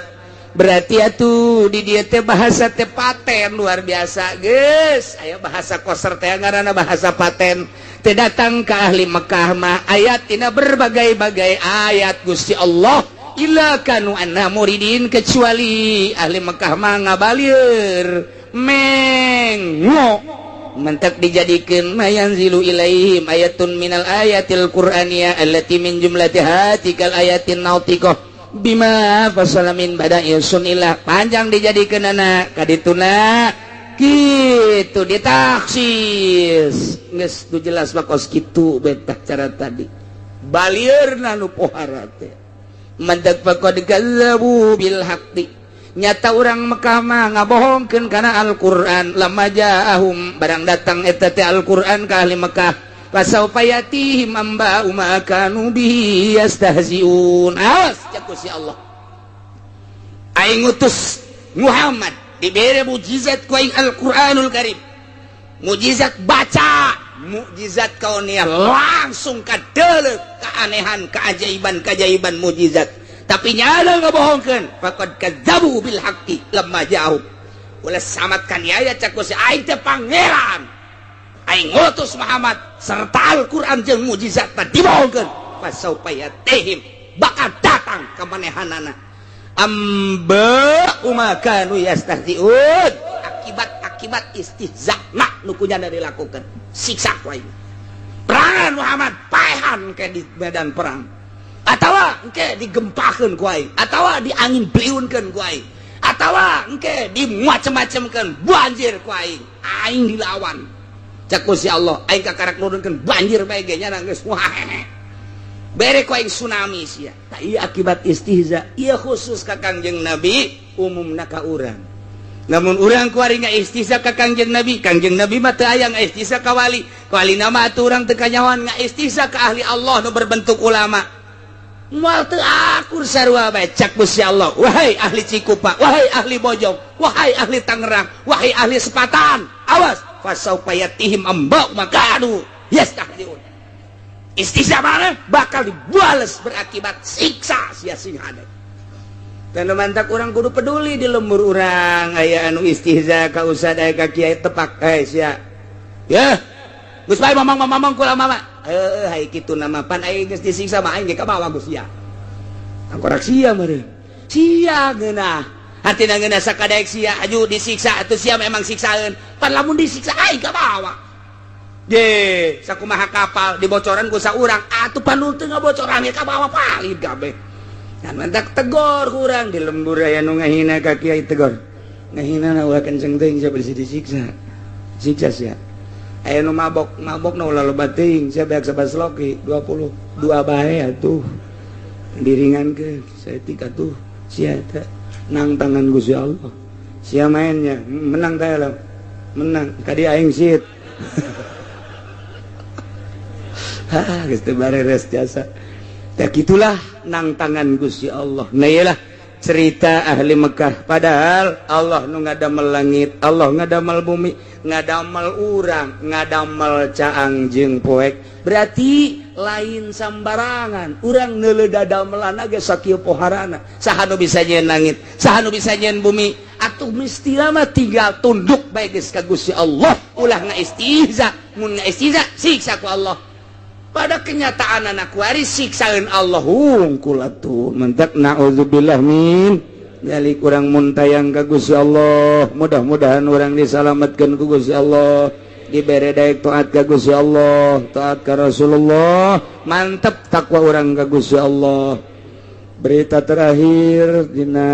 berarti atuh di dieu teh bahasa teh paten luar biasa. Geus aya bahasa qasar teh ngaranna bahasa paten teh. Datang ke ahli Mekah mah ayat tina berbagai-bagai ayat Gusti Allah, illa kanu anha muridin, kecuali ahli Mekah mah ngabalieur mengo. Mentak dijadikan mayanzilu ilaihim ayatun minal ayatil qur'aniyah allati min jumlatiha tikal ayatin nautiqah bima fasala min bada'i sunillah. Panjang dijadikan anak kadituna kitu ditaksis, geus nu jelas mah kos kitu betah cara tadi balieurna nu pohara teh. Mentak faqad kazzabu bil haqqi, nyata urang Mekah mah ngabohongkeun kana Al-Qur'an, lamma ja'ahum, barang datang eta teh Al-Qur'an ka ahli Mekah. Fasaufa yatihim amba'u ma kanu bihi yastahzi'un. Awas, cek si Allah, aing ngutus Muhammad, dibere mujizat ku aing Al-Qur'anul Karim, mujizat baca, mukjizat kauniyah, langsung kadeuleuh keanehan, keajaiban keajaiban mujizat, tapi nyala ngabohongkeun. Faqad kadzabu bil haqqi lamma ja'ahum. Ulah samat kan ya, cek si aing teh pangeran, aing ngutus Muhammad serta Al-Qur'an jeung mujizat dibohongkeun. Fasaufa yatihim, bakal datang ka manehanana amba ma kanu yastahzi'un, akibat-akibat istihza nu kunyana dilakukan. Siksa ku aing perangan Muhammad, paehan ke di medan perang, atawa engke digempakeun ku aing, atawa diangin beliunkeun ku aing, atawa engke dimacem-macemkeun banjir ku aing. Aing dilawan, cek ku si Allah, aing kakarak nurunkeun banjir bae ge nya geus, wah, bere ku aing tsunami sia. Tah, ieu akibat istihza. Ieu khusus ka Kangjeng Nabi, umumna ka urang. Namun urang kuari istihza ka Kangjeng Nabi, Kangjeng Nabi mah teu aya istihza ka wali. Wali nama atuh urang teu kanyahoan istihza ka ahli Allah nu berbentuk ulama. Moal teu akur, sarua bae. Cak Gusti Allah, "Wahai ahli Cikupa, wahai ahli Bojong, wahai ahli Tangerang, wahai ahli Sepatan, awas, fasaufa yatihim amba ma kanu yastahziun." Istihza mana bakal dibales berakibat siksa sia sing ada. Dan mantak urang kudu peduli. Di lembur urang aya anu istihza ka ustad, aya ka kiai, tepak, "Eh, sia ya, geus bae mamang mamang kula mama." Heuh, hai kitu nama pan aing geus disiksa mah aing ge kabawa geus sia. Angkorak sia meureun. Sia geunah. Hatina ngeunah sakadaek sia aju disiksa atuh, sia memang siksaeun. Pan lamun disiksa aing kabawa. Ye, sakumaha kapal dibocoran ku saurang atuh, pan nu teu ngabocoran ge kabawa palid kabeh. Dan mentak tegor kurang di lembur aya nu ngahina ka kiai, tegor. Ngahina ulah kenceng teuing sia bisi disiksa. Siksa sia. Aya nu mabok, mabokna ulah loba teuing sia beak sabasloki 22 bae atuh. Diringankeun saeutik atuh sia eta nang tangan Gusti Allah. Sia mainnya menang teh lah. Menang kadi aing sit. Hah, geus teu bareres jasa. Tah kitulah nang tangan Gusti Allah. Nah iyalah cerita ahli Mekah, padahal Allah nu ngadamel langit, Allah ngadamel bumi, ngadamel urang, ngadamel caang jeung poek. Berarti lain sambarangan urang neuleuh dadamelan ge sakieu poharana. Saha nu bisa nyieun langit, saha nu bisa nyieun bumi? Atuh mesti mah tinggal tunduk bae geus ka Gusti Allah, ulah ngaistihza. Mun ngaistihza siksa ku Allah. Pada kenyataan anak waris siksaeun Allah hungkul atuh mentak naudzubillah min dzalik. Urang muntayang ka Gusti Allah, mudah-mudahan urang disalametkeun ku Gusti Allah, dibere daek taat ka Gusti Allah, taat ka Rasulullah, mantep takwa urang ka Gusti Allah. Berita terakhir dina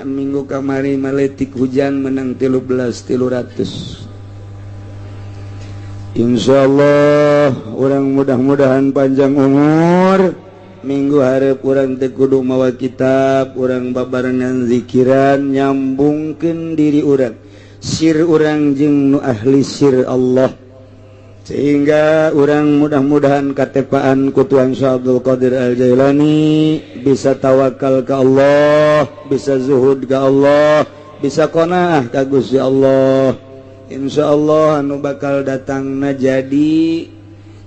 minggu kamari maletik hujan menang 13.300. Insya Allah orang mudah-mudahan panjang umur. Minggu hareup urang teu kudu mawa kitab, urang babarengan zikiran nyambungkeun diri urang, sir urang jeung nu ahli sir Allah, sehingga urang mudah-mudahan katepaan ku Tuhan Syekh Abdul Qadir Al-Jailani bisa tawakal ke Allah, bisa zuhud ke Allah, bisa qanaah ka Gusti Allah. Insya Allah anu bakal datangna jadi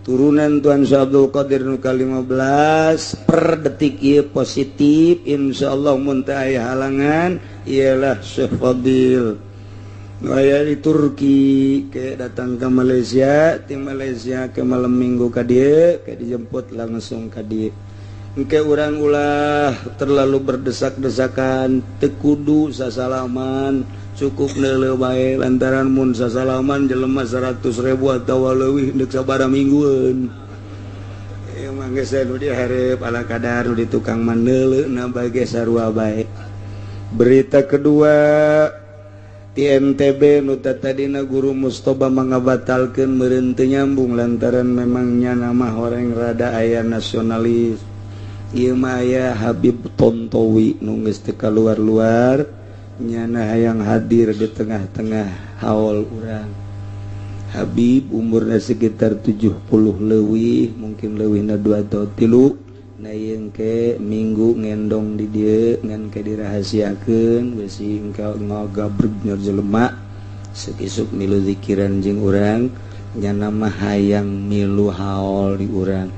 turunan Tuhan Syekh Abdul Qadir nu ka-15 per detik ieu positif. Insya Allah mun teu aya halangan ialah Syekh Fadil nu aya di Turki ke datang ke Malaysia, ti Malaysia ke malam minggu ka dieu, ke dijemput langsung ka dieu. Engke urang ulah terlalu berdesak-desakan, teu kudu sasalaman, cukup neuleuh bae lantaran mun sasalaman jelema 100.000 atawa leuwih deuk sabaraha minggueun. Ieu mah geus nu dihareup ala kadar nu di tukang mah neuleuhna bae ge sarua bae. Berita kedua ti NTB nu tadina Guru Mustoba mangabatalkeun meureun teu nyambung lantaran memang nyana mah horeng rada aya nasionalis. Ieu mah aya Habib Tontowi nu geus teu kaluar-luar nyana hayang hadir di tengah-tengah haul urang. Habib umurna sekitar 70 leuwih, mungkin leuwihna 2 atau 3. Nah ieu ke minggu ngendong di dieu ngan ke dirahasiakeun bisi engkau ngagabreg nyor jelema sekisuk milu zikiran jeung urang nyana mah hayang milu haul di urang.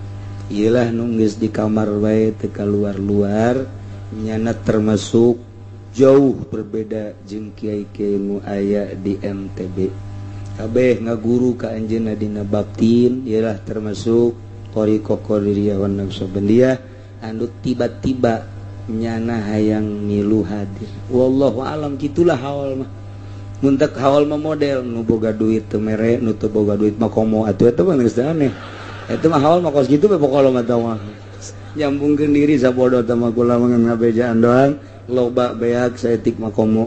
Iyalah nu geus di kamar bae teu kaluar-luar nyana termasuk jauh berbeda jeung kiai-kiai nu aya di MTB. Kabeh ngaguru ka anjeunna dina batin ialah termasuk thariqah Qadiriyah wan Naqsyabandiyah anu tiba-tiba nyana hayang milu hadir. Wallahu alam gitulah haul mah. Mun tek haul mah model nu boga duit teu mere, nu teu boga duit mah komo atuh eta mah geus aneh. Eta mah haul mah kos kitu we pokona mah tah mah. Nyambungkeun diri sabodo tah mah kula mah ngabejaan doang, loba beak saeutik mah komo.